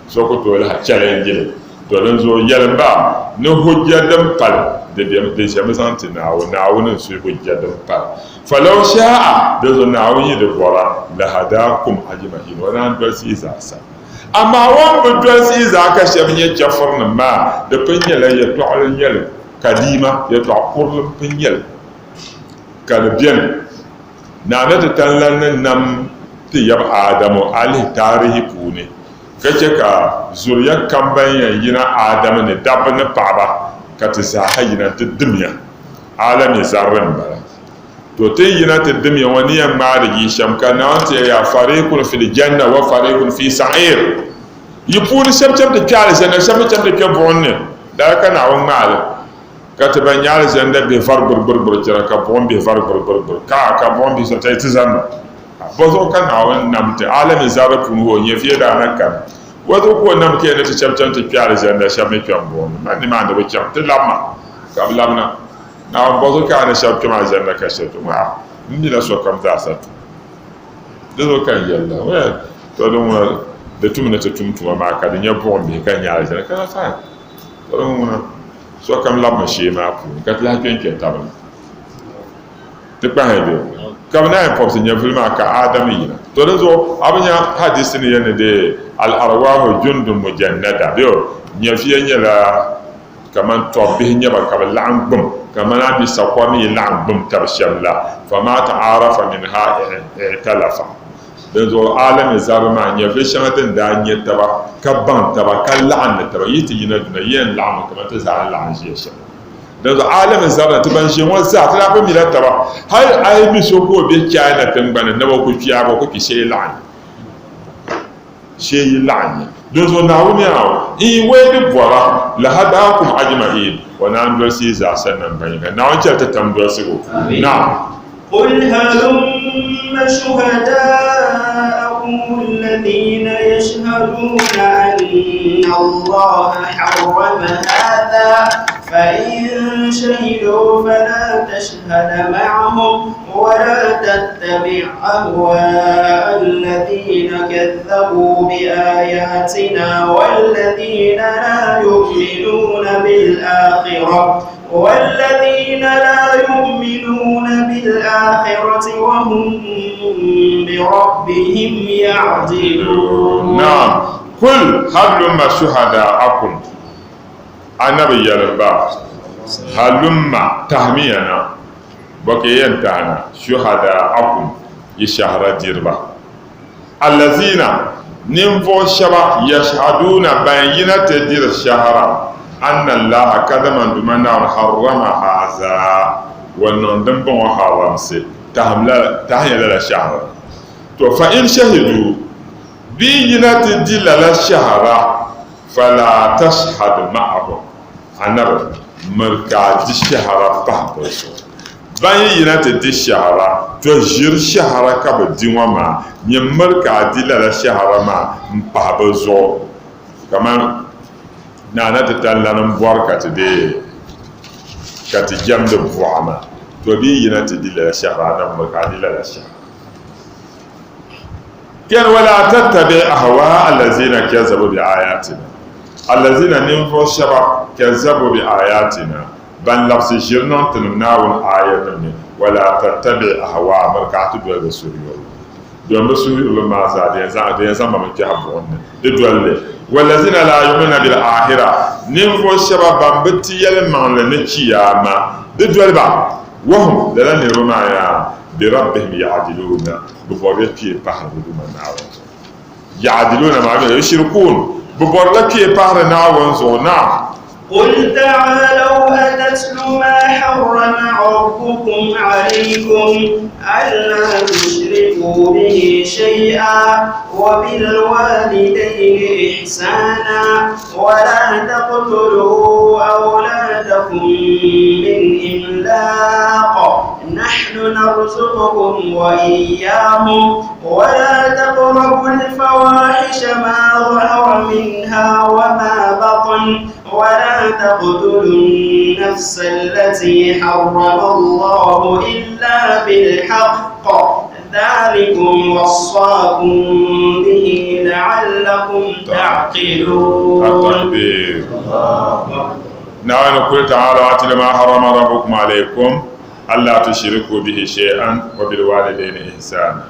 So ku tooi lahi challenge li. To dinzuɣu yɛlim ba ni hujja din pali di bemi, di ʒemi zaŋ ti Naawuni. Naawuni n-suhi hujja din pali. Falaw sha'a, dinzuɣu Naawuni yi di bɔra, lahadaakum ajma'in, o naan dolsi yi zaa sa. Amaa o ni bi dolsi yi zaa ka shɛba nyɛ chɛfurinim maa, di pun nyɛla yɛltɔɣili n-nyɛ li, kadiima, yɛltɔɣ kurili m-pun nyɛ li. Ka di beni, Naa ni ti tali lan ni nam ti yab Adamu alihi taarihi puuni, ka chɛ ka zuliya kam ban yɛn yina Adamu ni dabba ni paɣiba, ka ti zaaha yina nti dimya. Alami zarri m-bala. To ti ni yina ti dimya ŋɔ ni yɛn ŋmaai di jii shɛm, ka Naawuni ti yɛli yaa, Fariikun fil janna wa fariikun fi sa'iir. Yi puuni shɛba chaŋ ti kpe alizanda, shɛba mi chaŋ ti kpe buɣim ni. Lala ka Naawuni ŋmaai li. Ka ti ban nyɛ alizanda bihi vari gbirigbirigbiri chana, ka buɣim bihi vari gbirigbirigbiri ka, ka buɣim bihi so tayi ti zanna. Bɔzuɣu ka Naawuni nam ti alami zarri puuni o nyɛviya daa na kani. Bɔzuɣu ka o nam ka ya ni ti shɛba chaŋ ti kpe alizanda shɛba mi kpe m-bɔŋɔ ni man nimaani bi chaŋ, ti labima ka bɛ labina. Naawuni bɔzuɣu ka a ni shɛba kpɛm alizanda ka shɛba kpɛm a m mila sokam zaasa tum. Di zuɣu ka n yɛli la, well, to din ŋuna di tumi ni ti tum tuma maa ka di nyɛ buɣim bihi ka nyɛ alizanda ka na fine. To din ŋuna sokam labimi shee maa puuni ka ti lahi kpe n-kpe tab ni. Ti kpahi bɛ ka bɛ naan pɔbisi nyɛvuli maa ka Adam yina. To di zuɣu a bi nya hadisi ni yɛli ni dee al-arwaahu jundun mujannada bɛ o nyɛviya nyɛla kaman tɔbbihi nyɛba ka bɛ laɣim gbum kaman a mi sakɔri ni yi laɣim gbum tab shɛm la, fama ta'arafa minha i'talafa. Dinzuɣu alami zarri maa nyɛvili shɛŋa din daa nya taba ka baŋ taba ka laɣim ni taba yi ti yina dunia yi yɛn laɣimmi kaman ti zaa ni laɣim ʒiya shɛm. Dinzuɣu alami zarri ti ban ʒiya ŋɔ zaa ti daa pun mila taba hali a yi mi so ka o be China tiŋgbani ni o ku kpi a gba ku kpi shee laɣim shee yi laɣim ya. Dinzuɣu Naawuni yaa n yi weedi bɔra, lahadaakum ajma'in, o naan dolsi yi zaa sa namgbanyiŋga. Naawuni chɛli ti tam dolsigu. Naam. Qul halumma shuhada'akum alladhina yashhaduna anna Allaha harrama hadha fa in shahidu fala tashhad ma'ahum wa la tattabi' ahwa'a alladhina kadhabu bi ayatina walladhina la yu'minuna bil akhirah والذين لا يؤمنون بالآخرة وهم بربهم يعدلون نعم قل هلم شهداءكم annabi yɛlim ba halumma tahimiya na bɔ ka yɛn tahina shuhadaakum yi shɛhira diriba Allazina, ninvuɣu shɛba, yashhaduuna, ban yina ti diri shɛhira, anna Allaha kadama Duuma Naawuni harrama haazaa, wa niŋ dimbɔŋɔ haramsi, tahinya lala shɛhira ŋɔ. To, fa in shahiduu, bɛ yi yina ti di lala shɛhira, falaa tashhad ma'ahum, Annabi, miri ka a di shɛhira pahi bɛ zuɣu. Ban yi yina ti di shɛhira, to ʒiri shɛhira ka bɛ di ŋɔ maa, nyin miri ka a di lala shɛhira maa m-pahi bɛ zuɣu. Kaman Naana Titali lana m-bɔri ka ti deei ka ti jɛmdi buɣa maa, to bɛ yi yina ti di lala shɛhira, a na miri ka a di lala shɛhira. Kɛn wala tattabi ahwaa allazina kazzabu bi ayatina, allazina ninvuɣ shɛba kazzabu bi ayatina, Ban labsi ʒiri niŋ tinim Naawuni aayanim ni, wala tattabi ahwaa, miri ka a ti doli bɛ suhuyurili, domi bɛ suhuyurili maa zaa di yɛn zaŋ ba mi kpɛhi buɣim ni, di doli li. Wallazina laa yu'minuna bil aakhira, ninvuɣu shɛba ban bi ti yɛlimaŋli ni Chiyaama, di doli ba. Wahum, lala niriba maa yaa, bi rabbihim ya'diluuna, bɛ bɔrila kpee pahiri bɛ Duuma Naawuni zuɣu. Ya'diluuna maa mi yushrikuun, bɛ bɔrila kpee pahiri Naawuni zuɣu. Naam. قل تعالوا أتل ما حرم ربكم عليكم ألا تشركوا به شيئا وبالوالدين إحسانا ولا تقتلوا أولادكم من إملاق نحن نرزقكم وإياهم ولا تقربوا الفواحش ما ظهر منها وما بطن ولا تقتلوا النفس التي حرم الله إلا بالحق ذلكم وصاكم به لعلكم تعقلون. التكبير. نعم قل تعالوا أتل ما حرم ربكم عليكم ألا تشركوا به شيئا وبالوالدين إحسانا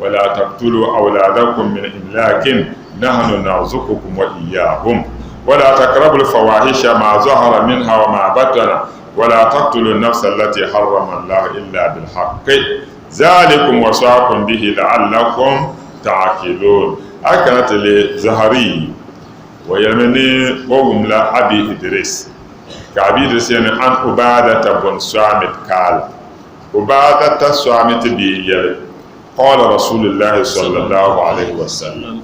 ولا تقتلوا أولادكم من إملاك نحن نرزقكم وإياهم ولا تقربوا الفواحش ما ظهر منها وما بطن ولا تقتلوا النفس التي حرم الله إلا بالحق ذلكم وصاكم به لعلكم تعقلون أكنت لزهري ويمني قوم لا أبي إدريس ka Abi Idris yɛli ni, An Ubaadata bun Saamit kaala, Ubaadata Saamit bia yɛli, Qaala Rasuulullaahi sallallahu alayhi wa sallam,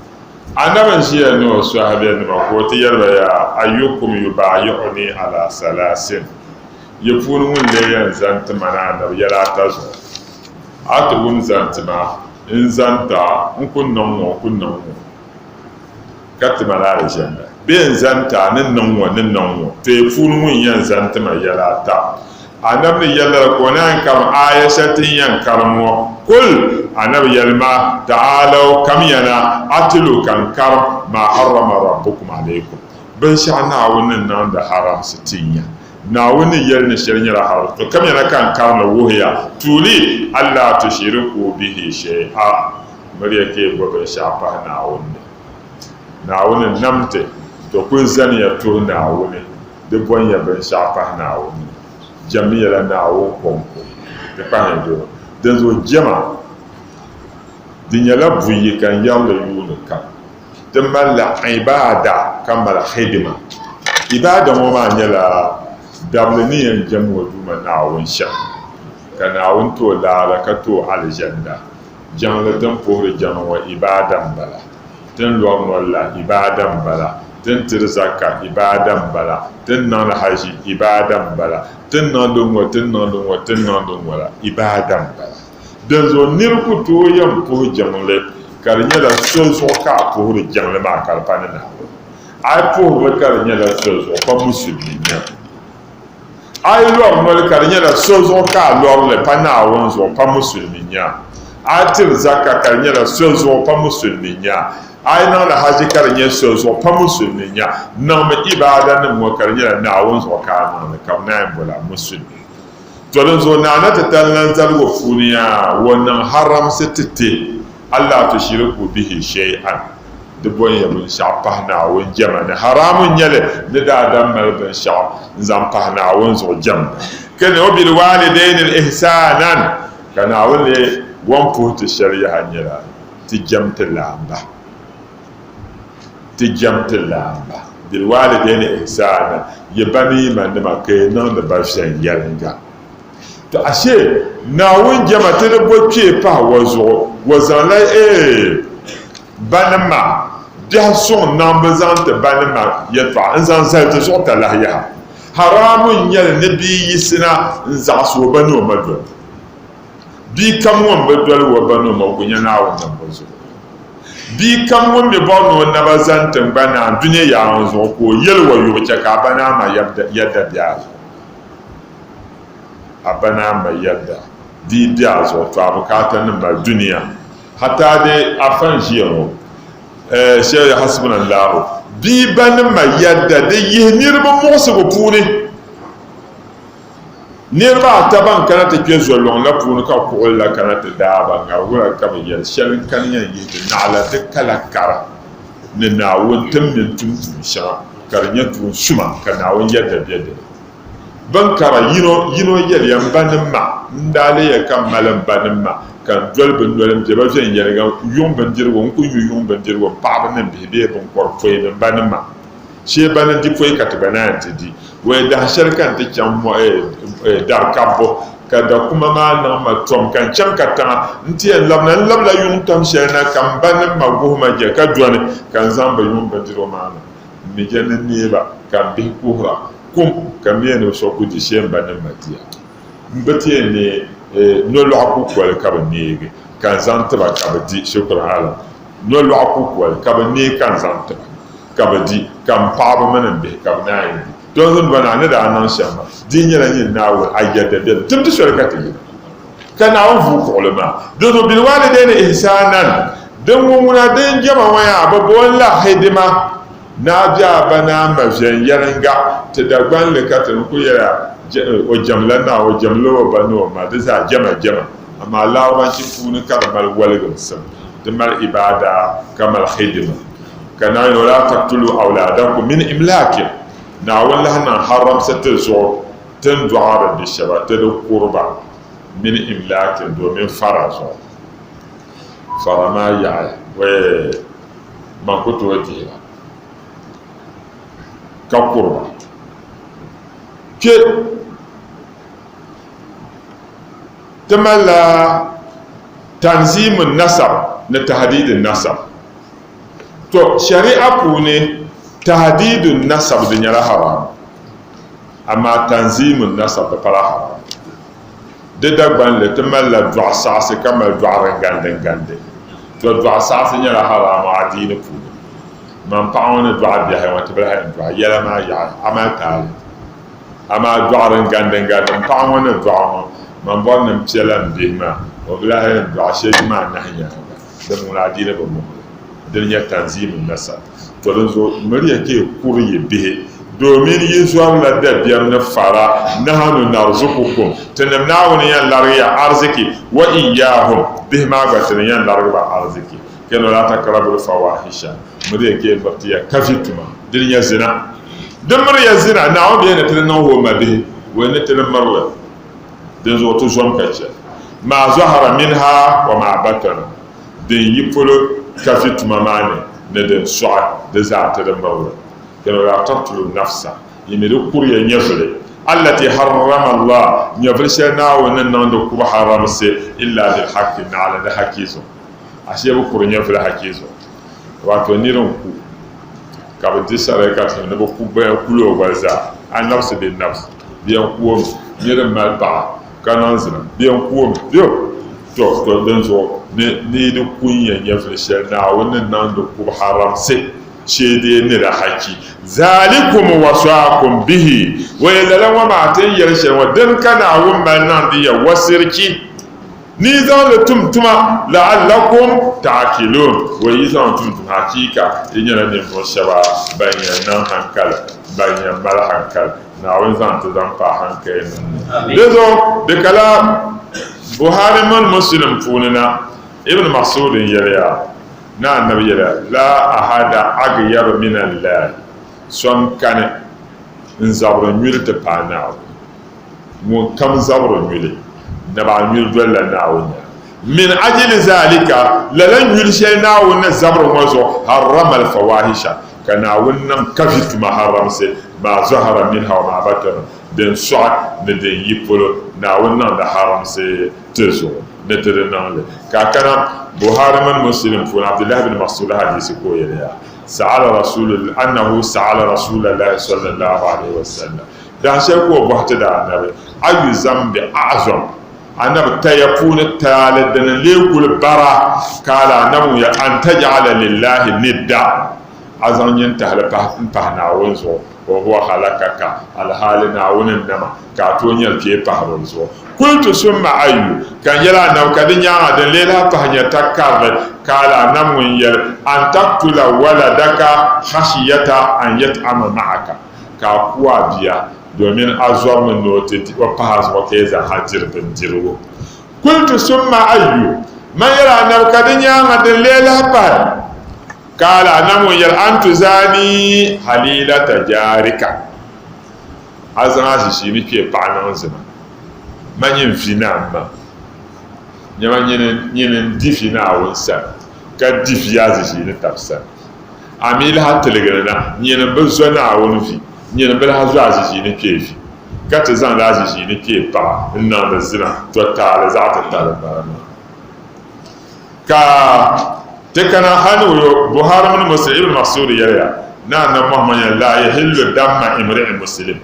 Annabi n-ʒiya ni o sɔhibenima ka o ti yɛli ba yaa, Ayyukum yubaayi'unii alaa salaasin, Yi puuni ŋun lee yɛn zani ti ma ni Annabi yɛla ata zuɣu? A ti wum zani ti ma? N zaŋ ti a, n ku niŋ ŋɔ, n ku niŋ ŋɔ, ka ti ma la alizanda. Bee n zaŋ ti a ni niŋ ŋɔ, ni niŋ ŋɔ. To yi puuni ŋun yɛn zaŋ ti ma yɛla ata. Anabi ni yɛli lala ka o naan karim aaya shɛli ti ni yɛn karim ŋɔ, Kul, Anabi yɛli ma, Ta'alaw, kamiyana, atlu, ka n karim, maa harrama rabbukum alaykum, binshɛɣu Naawuni ni niŋdi haramsi tin ya. Naawuni ni yɛli ni shɛli nyɛla haram, to kamiyana ka n karim li wuhi ya, tuuli, allaa tushiriku bihi shay'a, miriya ka yi bo binshɛɣu pahi Naawuni ni. Naawuni n-nam ti, to kul zaniya tuhi Naawuni, di bɔnya binshɛɣu pahi Naawuni ni. Jɛmmiyala Naawuni kɔŋko, di kpahiya doro. Dinzuɣu jɛma, di nyɛla buyi ka n yɛri li yuuni kam. Ti malila ibaada ka mali khidima. Ibaada ŋɔ maa nyɛla dabili ni yɛn jɛm o Duuma Naawuni shɛm, ka Naawuni ti o laara ka ti o alizanda. Jiŋli din puhiri jɛma ŋɔ ibaada m-bala, din lɔri noli la ibaada m-bala, din tiri zaka ibaada m-bala, din niŋdi haji ibaada m-bala, din niŋdi ŋɔ, din niŋdi ŋɔ, din niŋdi ŋɔ la ibaada m-bala. Dinzuɣu nir ku tooi yɛn puhi jiŋli ka di nyɛla so zuɣu ka a puhiri jiŋli maa ka di pa ni Naawuni. A yi puhiri li ka di nyɛla so zuɣu pa musulimi n-nyɛ li. A yi lɔri noli ka di nyɛla so zuɣu ka a lɔri li pa Naawuni zuɣu pa musulimi n-nyɛ a. A yi tiri zaka ka di nyɛla so zuɣu pa musulimi n-nyɛ a. A yi niŋdi haji ka di nyɛ so zuɣu pa musulimi n-nyɛ a. Niŋmi ibaadanim ŋɔ ka di nyɛla Naawuni zuɣu ka a niŋ li ka bɛ naan boli a musulimi. To dinzuɣu Naa na ti tali lan zaligu puuni yaa, o niŋ haramsi ti ti, Allaa tushiriku bihi shay'an, di bɔnya binshɛɣu pahi Naawuni jɛma ni. Haramu n-nyɛ li ni daadam mali binshɛɣu n-zaŋ pahi Naawuni zuɣu jɛmda. Ka ni o bil waalidayni ihsaanan, ka Naawuni lee o ni puhi ti shɛli yaha nyɛla ti jɛm ti laamba. Ti jɛm ti laamba, bilwaalidayni ihsaanan, yi ba ni yi ma nima ka yi niŋdi ba viɛnyɛliŋga. To ashe Naawuni jɛma ti di bo kpee pahi wa zuɣu, wa zaŋla eeh ba ni ma biɛhi suŋ niŋbu zaŋ ti ba ni ma yɛltɔɣa n-zaŋ zali ti zuɣu talahi yaha. Haraamu n-nyɛli ni bia yiɣisina n-zaɣisi o ba ni o ma doli. Bia kam ŋun bi doli o ba ni o ma o ku nya Naawuni nambo zuɣu. Bia kam ŋun mi bɔri ni o naba zani tiŋgbani ni andunia yaɣa ŋɔ zuɣu ka o yɛli o yubu chɛ ka a ba ni a ma yɛdda be a zuɣu. A ba ni a ma yɛdda di yi be a zuɣu, to a bukaata ni mali dunia. Hataa di afa n-ʒiya ŋɔ, shɛli hasibunallahu, bia ba ni ma yɛdda di yihi niriba muɣisigu puuni. Niriba ata ban kana ti kpe zolɔŋ la puuni ka kuɣili la kana ti daai ba ŋarigu la ka bɛ yɛli, Shɛli n-kani yɛn yihi ti naɣila ti kala kara ni Naawuni tim mini tum tuun shɛŋa ka di nyɛ tuun suma ka Naawuni yɛda be di ni. Bɛn kara yino yino yɛliya, M ba ni m ma, n daa leeya ka m mali m ba ni m ma, ka n doli bɛ noli m-be ba viɛnyɛliŋga yuŋ bindirigu, n ku nyu yuŋ bindirigu m paɣiba ni m bihi bee biŋkɔri pɔi ni m ba ni m ma. Shee ba ni di pɔi ka ti gba naan ti di. Wɛi dahin shɛli ka n ti chaŋ dari kabbu, ka da kuma maa niŋ ma tom ka n chaŋ katiŋa nti yɛn labina. N labila yuŋ tam shɛli na ka m ba ni m ma guhi ma je ka dɔni, ka n zaŋ bɛ yuŋ bindirigu maa na m-mi je ni neei ba, ka m bihi kuhira kum, ka m mi ni bɛ so ku di shee m ba ni m ma diya. M bi ti yɛn neei nolɔɣu kukoli ka bɛ neegi, ka n zaŋ ti ba ka bɛ di. Shukran alam. Nolɔɣu kukoli ka bɛ neei ka n zaŋ ti ba. Ka bɛ di, ka m paɣiba mini m bihi ka bɛ naan yi di. Dinzuɣu m ba naa ni daa niŋ shɛm maa, di yi nyɛla nyin Naawuni, a yɛda beni, tim ti soli ka ti yina. Ka Naawuni vuui kuɣili maa. Dinzuɣu bilwaalidayni ihsaanan, din ŋun ŋuna din jɛma ŋɔ yaa, bɛ booni la hidima, ni a be a ba ni a ma viɛnyɛliŋga, ti Dagbanli ka ti ni kul yɛli a, o jɛmla Naawuni, o jɛmla o ba ni o ma, di zaa jɛma jɛma. Amaa Larabanchi puuni ka di mali waligimsim, di mali ibaada ka mali hidima. Ka Naawuni wala taktulu awlaadakum min imlaakin, Naawuni lahi niŋ haramsi ti zuɣu ti ni dɔɣiri bi shɛba ti di kuri ba min imlaakin domin fara zuɣu. Fara maa yaɣi wee man ku tooi dihi ba ka kuri ba. Kpe ti malila tanziimu nasab ni tahdiidi nasab. To shari'a puuni tahdiidu nasab di nyɛla haram, amaa tanziimu nasab di pala haram. Di Dagbanli ti malila dɔɣu saɣisi ka mali dɔɣu din gandi n-gandi. Tɔ dɔɣu saɣisi nyɛla haraamu adiini puuni. Man paɣa ŋɔ ni dɔɣi biɛhi ŋɔ ti bi lahi yɛn dɔɣi yɛla maa yaɣi a mali taali. Amaa dɔɣu din gandi n-gandi m paɣa ŋɔ ni dɔɣi ŋɔ man bɔri ni m piɛla m bihi maa o bi lahi yɛn dɔɣi shee yuma anahi nyaaŋa. Din ŋuna adiini bi muɣi li. Dini nyɛ tanziimu nasab. To dinzuɣu miriya ka yi kuri yi bihi, domin yi zɔrila dabiɛm ni fara, nahanu narzukukum, tinim Naawuni yɛn larigi ya arziki, wa iyyahum, bihi maa gba tini yɛn larigi ba arziki. Keno la takrabul fawahisha, miriya ka yi miriti ya kavi tuma, dini nyɛ zina. Di miriya zina, Naawuni bi yɛn ni ti di niŋ o mabihi, o yɛn ni ti di mirili. Dinzuɣu ti zom ka chɛ ma zahara minha wa ma batana. Din yi polo kafi tuma maa ni, ni din sɔɣi, di zaa ti di mirili. Keno laa taqtulu nafsa, yi mi di kuriya nyɛvili, allati harrama Allah, nyɛvili shɛli Naawuni ni niŋ di kubu haramsi, illa bil haqqi, naɣila di haki zuɣu. Ashee bi kuri nyɛvili haki zuɣu. Wato nir n-ku, ka bɛ di sarika ti ni bɛ ku bɛ kuli o gba zaa, an-nafsi bin-nafs, bɛ yɛn ku o mi. Nir m-mali paɣa ka niŋ zina, bɛ yɛn ku o mi. Yo! To, to dinzuɣu ni ni yi di ku n-ya nyɛvili shɛli Naawuni ni niŋdi kubu haramsi shee dee ni di haki. Zalikum wasaakum bihi, o yɛli lala ŋɔ maa ti ni yɛli shɛli ŋɔ, dini ka Naawuni mali niŋdi ya wasirchi ni yi zaŋ li tum tuma, la'allakum ta'akiluun, o yi zaŋ li tum tuma, hakiika yi nyɛla ninvuɣ shɛba ban yɛn niŋ hankali, ban yɛn mali hankali. Naawuni zaŋ ti zaŋ pahi hankali nim ni. Di zuɣu di kala Buhari mini Muslim puuni na, Ibn Mas'ud n-yɛliya, ni Annabi yɛliya, La ahada aghyaru min Allahi, so n-kani n-zabiri nyuli ti paai Naawuni. Ŋun kam zabiri nyuli, naba nyuli dolila Naawuni nyaanga. Min ajili zalika, lala nyuli shɛli Naawuni ni zabiri ŋɔ zuɣu, harrama al-fawahisha, ka Naawuni niŋ kavi tuma haramsi, maa zahara minha wa maa batana, din sɔɣi ni din yi polo, Naawuni niŋ di haramsi ti zuɣu ni ti di niŋ li. Ka a kana Buhari mini Muslim puuni, Abdullahi bin Mas'ud hadiisi ka o yɛli ya, Sa'ala Rasulullah, annahu sa'ala Rasulallahi sallallahu alayhi wa sallam, dahin shɛli ka o bɔhi ti Daannabi, ayu zambi a'zam? Anabi taya puuni taali dini n-lee kuli bara ka a la anabi ŋun yɛli, An taj'ala lillahi nidda, a zaŋ nyintahili m-pahi Naawuni zuɣu, wa huwa khalakaka, alhaali Naawuni n-nama ka a tooi nyɛli kpee pahiri o zuɣu. Kultu summa ayyu, ka n yɛli anabi ka di nyaaŋa din lee lahi pahi nyɛ ta karili ka a la anabi ŋun yɛli, An taktula waladaka khashiyata an yat'ama ma'aka, ka a ku a bia domin a zɔrimi ni o ti o pahi a zuɣu ka yi zaa diri bindirigu. Kultu summa ayyu, man yɛli Anabi ka di nyaaŋa din lee lahi pahi? Kaala, Anabi ŋun yɛli, an tuzaani halilata jaarika, a zaŋ a ʒishiini kpee paɣa niŋ zina, ma nyin vi ni a ma, nyama nyini n-di vi Naawuni sani, ka di vi a ʒishiini tab sani. A mi lahi tiligiri na, nyini m-bi zo Naawuni vi, nyini m-bi lahi zo a ʒiʒiini kpee vi, ka ti zaŋdi a ʒiʒiini kpee paɣa n-niŋdi zina, tɔ taali zaɣ titali m-bala maa. Ka ti kana hal ni o Buhari mini Muslim, Ibn Mas'ud yɛliya, Ni Annabi Muhammad yɛli, Laa yahillu damma imri'in muslim,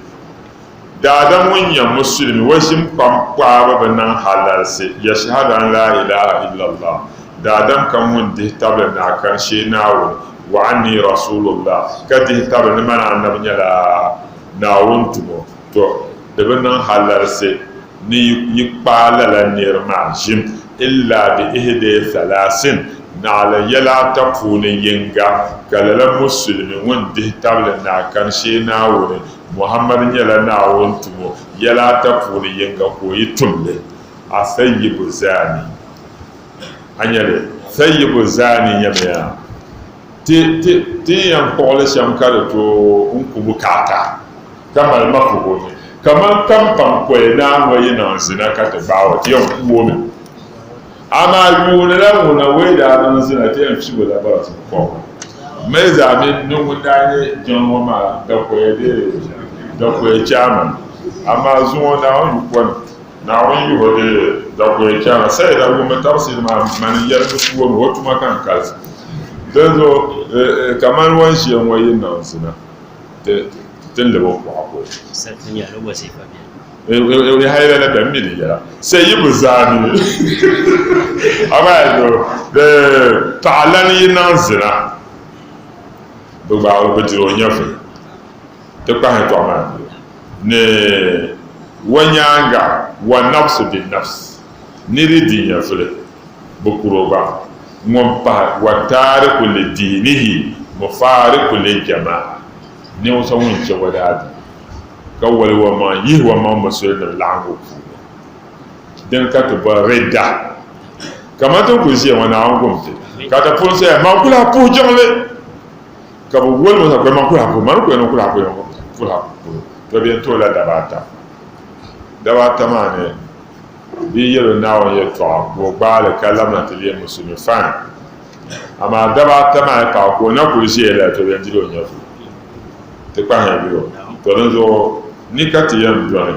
Daadam ŋun nyɛ musulimi o ʒim kpam kpaabu bi niŋ halalsi, yashhadu an laa ilaaha illallah, daadam kam ŋun dihi tabili ni a kani shee Naawuni, wa anni rasuulullah, ka dihi tabili ni mani Annabi nyɛla Naawuni tumo, to di bi niŋ halalsi ni yi kpaai lala nir maa ʒim illa bi ihde thalaasin, naɣila yɛla ata puuni yiŋga, ka lala musulimi ŋun dihi tabili ni a kani shee Naawuni, Muhammad nyɛla Naawuni tumo yɛla ata puuni yiŋga ka o yi tum li, a thayyibu zaani. A nya li? Thayyibu zaani nyamiya, ti, ti, ti ni yɛn kpuɣi li shɛm ka di tooi n-ku bukaata ka mali mafuhum ni, kaman kampaŋ koli naa ŋɔ yi niŋ zina ka ti gbaai o, ti yɛn ku o mi. Amaa yuuni la ŋuna wei daa niŋ zina ti yɛn fibu la bara ti kɔbu. Mali zaa mi ni ŋun daa nyɛ jiŋli ŋɔ maa dakoya dee dakoya chairman. Amaa zuŋɔ Naawuni yu kɔni Naawuni yuho dee dakoya chairman Saida wummi tafsir maa mani yɛli ni ku o mi o tuma ka n kalisi. Dinzuɣu kamani o ni ʒiya ŋɔ yi niŋ zina ti ni lab o kuɣa kɔli. Hayla la bɛ mi di yɛla sayibu zaani amaa paɣa lan yi niŋ zina bɛ gbaagi o bɛ diri o nyɛvuli ti kpahi yɛtɔɣa maa ni wa nyaaŋa wa nafsu bi nafs niri di nyɛvuli bɛ kuri o gba ŋun pahi wa taariku li diinihi mufaariku lil jamaa ninvuɣ so ŋun chɛ o daadiini ka wali o maŋ yihi o maŋ musulinim laɣingu puuni din ka ti boli ridda kamani ti ni kuli ʒiya ŋɔ Naawuni gum ti ka ti pun saya man kuli a puhi jiŋli ka bi woli ŋɔ sa man kuli a puhi mani kuli ni kuli a puhi kuli a puhi to bɛ yɛn ti o la daba ata daba ata maa ni bɛ yi yɛl o Naawuni yɛltɔɣa ka o gbaai li ka labina ti leei musulimi fine amaa daba ata maa yi paai ka o na kuli ʒiya lala to bɛ yɛn dila o nyɛvuli Ti kpahiya bɛ o. To dinzuɣu ni ka ti yɛn dɔni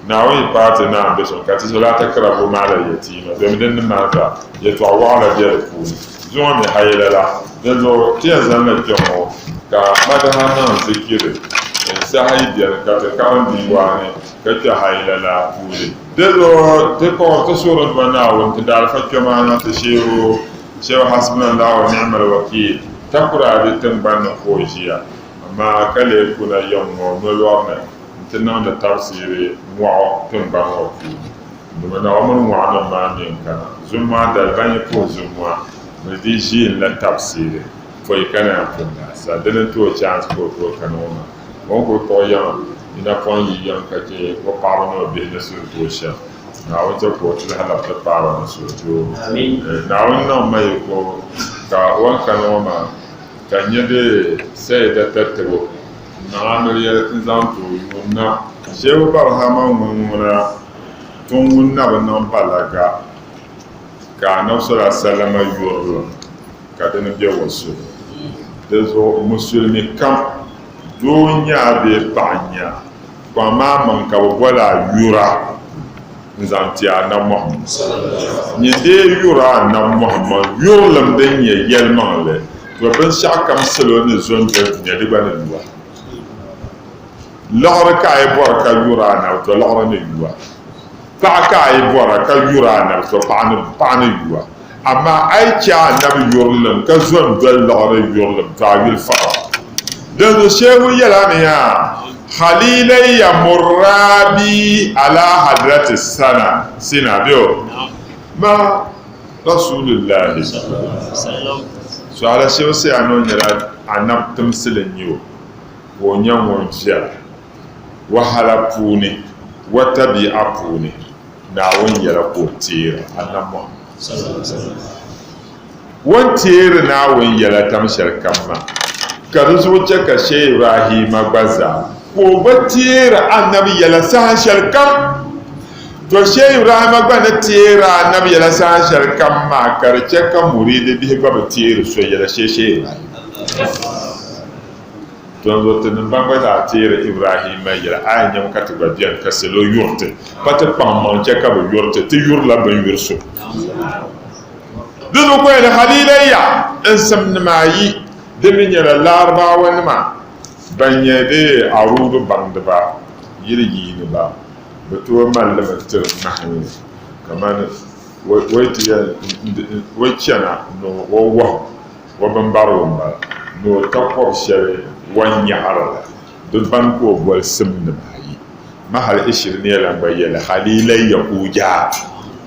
Naawuni yi paai ti naan be so ka ti so laa takrabu maal al-yatiima domi din ni maa zaa yɛtɔɣ waɣila be di puuni. Zuŋɔ mi hali lala. Dinzuɣu ti yɛn zaŋla kpe ŋɔ ka madaha niŋ zikiri saha yi beni ka ti karim diiwaani ka kpe hali lala puuni. Dinzuɣu ti kpuɣiri ti suhuri n-ba Naawuni ti daalifa kpɛma na ti sheeru Shehu Hasbunallahu wa ni'mal wakiil. Takura di tiŋgbani ni ka o ʒiya, amaa ka lee kuna yiŋ ŋɔ nolɔri ni nti niŋdi tabisiiri mɔɣu tiŋgbani ŋɔ puuni. Domi Naawuni mini mɔɣunim maa mi n-kana. Zumua dali ban yi puhi zumua bɛ di ʒiinila tabisiiri pɔi ka naan pun daa sa. Dini n-ti o chance ka o tooi kana ŋɔ maa. O ni kuli kpuɣi yiŋa yi napɔŋ yi yiŋ ka chɛ o paɣaba ni o bihi ni suhudoo shɛm. Naawuni chɛ ka o ti lahi labi ti paai ba ni suhudoo. Naawuni niŋ ma yiko ka o ni kani ŋɔ maa ka n nya bɛ sayida taritibu n-niŋ amiliya n-zaŋ ti o yuun na. Shehu Barhama ŋun ŋuna tuŋ ŋun na bi niŋ balaga ka Anabi sɔla salama yurilim ka dini be o suhu. Di zuɣu musulimi kam, doo n-nyɛ a bee paɣa n-nyɛ a, Kpaŋ maa maŋ ka bɛ boli a yura n-zaŋ ti Anabi Muhammad. Nyin dee yura Anabi Muhammad yurilim din nyɛ yɛlimaŋli, to binshɛɣukam salo ni zo n-doli dunia di gba ni lu a. Liɣiri ka a yi bɔra ka yura Anabi, to liɣiri ni lu a. Paɣa ka a yi bɔra ka yura Anabi, to paɣa ni lu a. Amaa a yi chɛ Anabi yurilim ka zo n-doli liɣiri yurilim, to a yuli fara. Dinzuɣu Shehu yɛla mi yaa, Khalilayya murrabi ala hadrati sana, sina, bɛ o ma Rasulillahi. So ala Shehu saya ni o nyɛla Anabi timsili n-nyɛ o, ka o nyɛ ŋun viɛla wahala puuni, wa tabi'a puuni. Naawuni yɛla ka o teeri Annabi Muhammad. O ni teeri Naawuni yɛla tam shɛli kam maa, ka di zuɣu chɛ ka Shee Ibrahima gba zaa ka o gba teeri Annabi yɛla saha shɛli kam. To Shee Ibrahima gba ni teeri Annabi yɛla saha shɛli kam maa, ka di chɛ ka muriidi bihi gba bi teeri so yɛla shee Shee Ibrahima. Dinzuɣu tinim ban gba zaa teeri Ibrahimma yɛla, a yɛn nyami ka ti gba beni ka salo yuri ti, pa ti kpaŋ maŋ chɛ ka bɛ yuri ti, ti yurila bɛ ni yuri so. Dinzuɣu ka o yɛli, Haliilaya, n simnim ayi, di mi nyɛla Larabawanima ban nyɛ bɛ aruudu baŋdiba, yili yiiniba, bɛ tooi mali li mi tiri ŋmahinli kamani o yi ti yɛn o yi chana ni o wahu O bimbarigu m-bala, ni o takɔb shɛli o ni nyaɣiri la, di bani ka o boli simnim ayi. Ma hali Ishiriniya lan gba yɛli, Haliilai Yahuuja,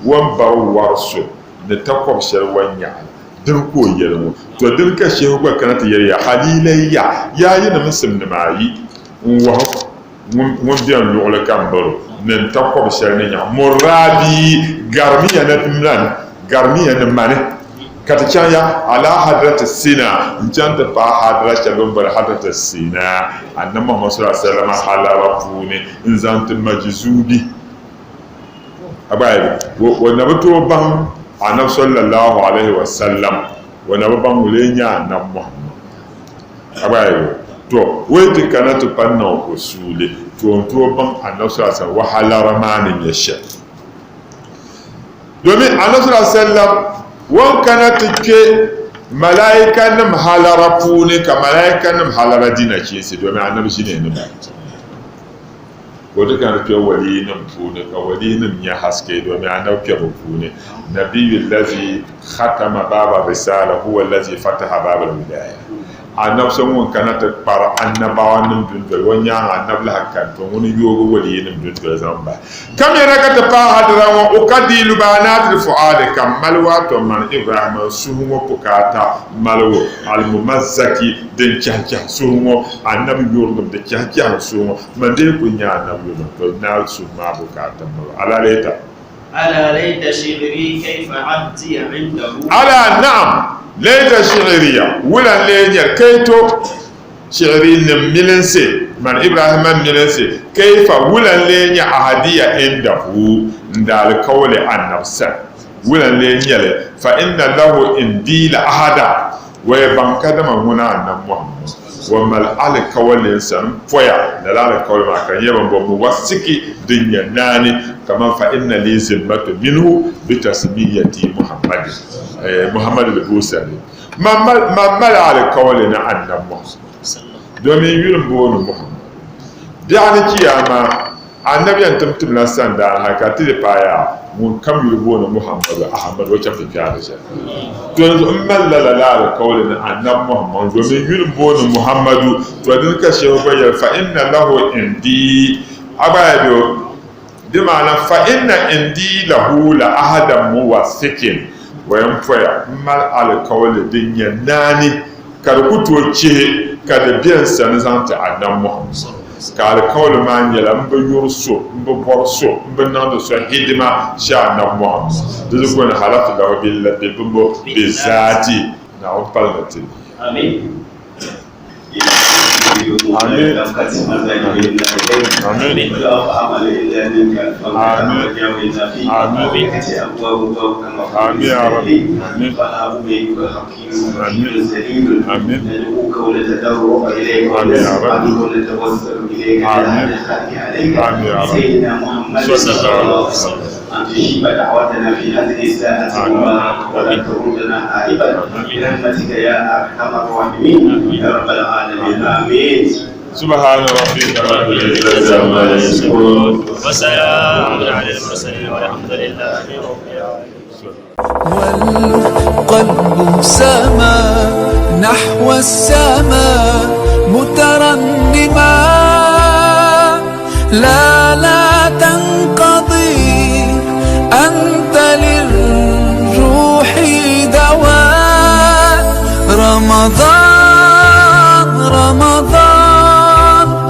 o ni bari wɔri so ni takɔb shɛli o ni nyaɣi la, dini ka o yɛli ŋɔ? Tɔ! Dini ka Shehu gba kana ti yɛli ya, Haliilai ya, yaa yinim n simnim ayi, n-wahu ŋun beni luɣili kam bari o ni n takɔb shɛli ni nyaɣi muraabi, garimiya ni mani, garimiya ni mani. Ka ti chaŋ ya ala hadrati sina n-chaŋ ti paai hadra shɛli bɛ ni boli hadrati sina Annabi Muhammad sallallahu alaihi wasallam halara puuni n-zaŋ ti majizuubi. A gba yɛli, o na bi tooi baŋ Annabi sallallahu alaihi wasallam, o na bi baŋ o lee nyɛ Annabi Muhammad. A gba yɛli, to o yi ti kana ti pa niŋ o suuli, to o ni tooi baŋ Annabi sallallahu alaihi wasallam wahalara maa ni nyɛ shɛli. Domin Annabi sallallahu alaihi wasallam wan kana ti kpe malaikanim halara puuni ka malaikanim halara di nachiinsi domin Annabi ʒini ni ba. Ka o ti kana ti kpe waliinim puuni, ka waliinim nya haske domin Annabi kpe bɛ puuni. Nabiyyu allazi khatama baaba risala huwa allazi fataha baaba alwilaya. Annabi so ŋun kana ti kpari annabawanim dundoli, o nyaaŋa Annabi lahi kani, to ŋuni yoogi waliinim dundoli zaŋ bahi. Kamina ka ti paai hadira ŋɔ, o ka dii lubaanaatil fu'aadi ka mali waato man Ibrahima n suhu ŋɔ bukaata maligu al-mumazzaki din chɛhichɛhi suhu ŋɔ, Annabi yurilim di chɛhichɛhi n suhu ŋɔ, man dee kuli nya Annabi yurilim to naai suhu maa bukaata maligu. Ala laita. Ala laita shi'ri kayfa ahdiya indahu. Ala na'am laita shi'riya wula n-lee nyɛli kayto Shi'ri nim milinsi, man Ibrahima milinsi, kayfa wula n-lee nyɛ ahadiya indahu, n daalikauli Annabi sani, wula n-lee nyɛ li, fa inna lahu indii la ahada, waya baŋ kadama ŋuna Annabi Muhammad wa mali alikauli n sani m poya, lala alikauli maa ka nyɛ bɛn bo muwasiki din nyɛ naani kaman fa inna lii zimmatu minhu bi tasmiyati Muhammadin, Muhammad al-Busari. Man mali alikauli ni Annabi Muhammad, domin yuli m-booni Muhammad. Biɛɣuni Chiyaama, Annabi yɛn tim timla sandaani hali ka ti di paai yaa, ŋun kam yuli booni Muhammadu, Ahmadu, o chaŋ ti kpe alizanda. To di zuɣu m malila lala alikauli ni Annabi Muhammad, domin yuli m-booni Muhammadu. To dini ka Shehu gba yɛli, Fa inna lahu indii, a gba ya be o. Di maana, fa inna indii lahu la ahadan muwathikin, wa yɛn poya m mali alikauli din nyɛ naani ka di ku tooi chihi ka di be n sani zaŋ ti Annabi Muhammad. Ka alikauli maa nyɛla m bi yuri so, m bi bɔri so, m bi niŋdi so hidima shee Annabi Muhammad. Di zuɣu ni halaftu lahu bimbo bi zaati, Naawuni pali ni ti. Amin. Amin. Amin. Amin. Amin ya Rabbi. Amin. Amin. Amin. Amin ya Rabbi. Amin. Amin ya Rabbi. Sallallahu alaihi wasallam. أن تجيب دعوتنا في هذه الساعة المباركة ولا تردنا خائبا برحمتك يا أرحم الراحمين يا رب العالمين آمين سبحان ربك رب العزة عما يصفون وسلام على المرسلين والحمد لله رب العالمين والقلب سما نحو السماء مترنما لا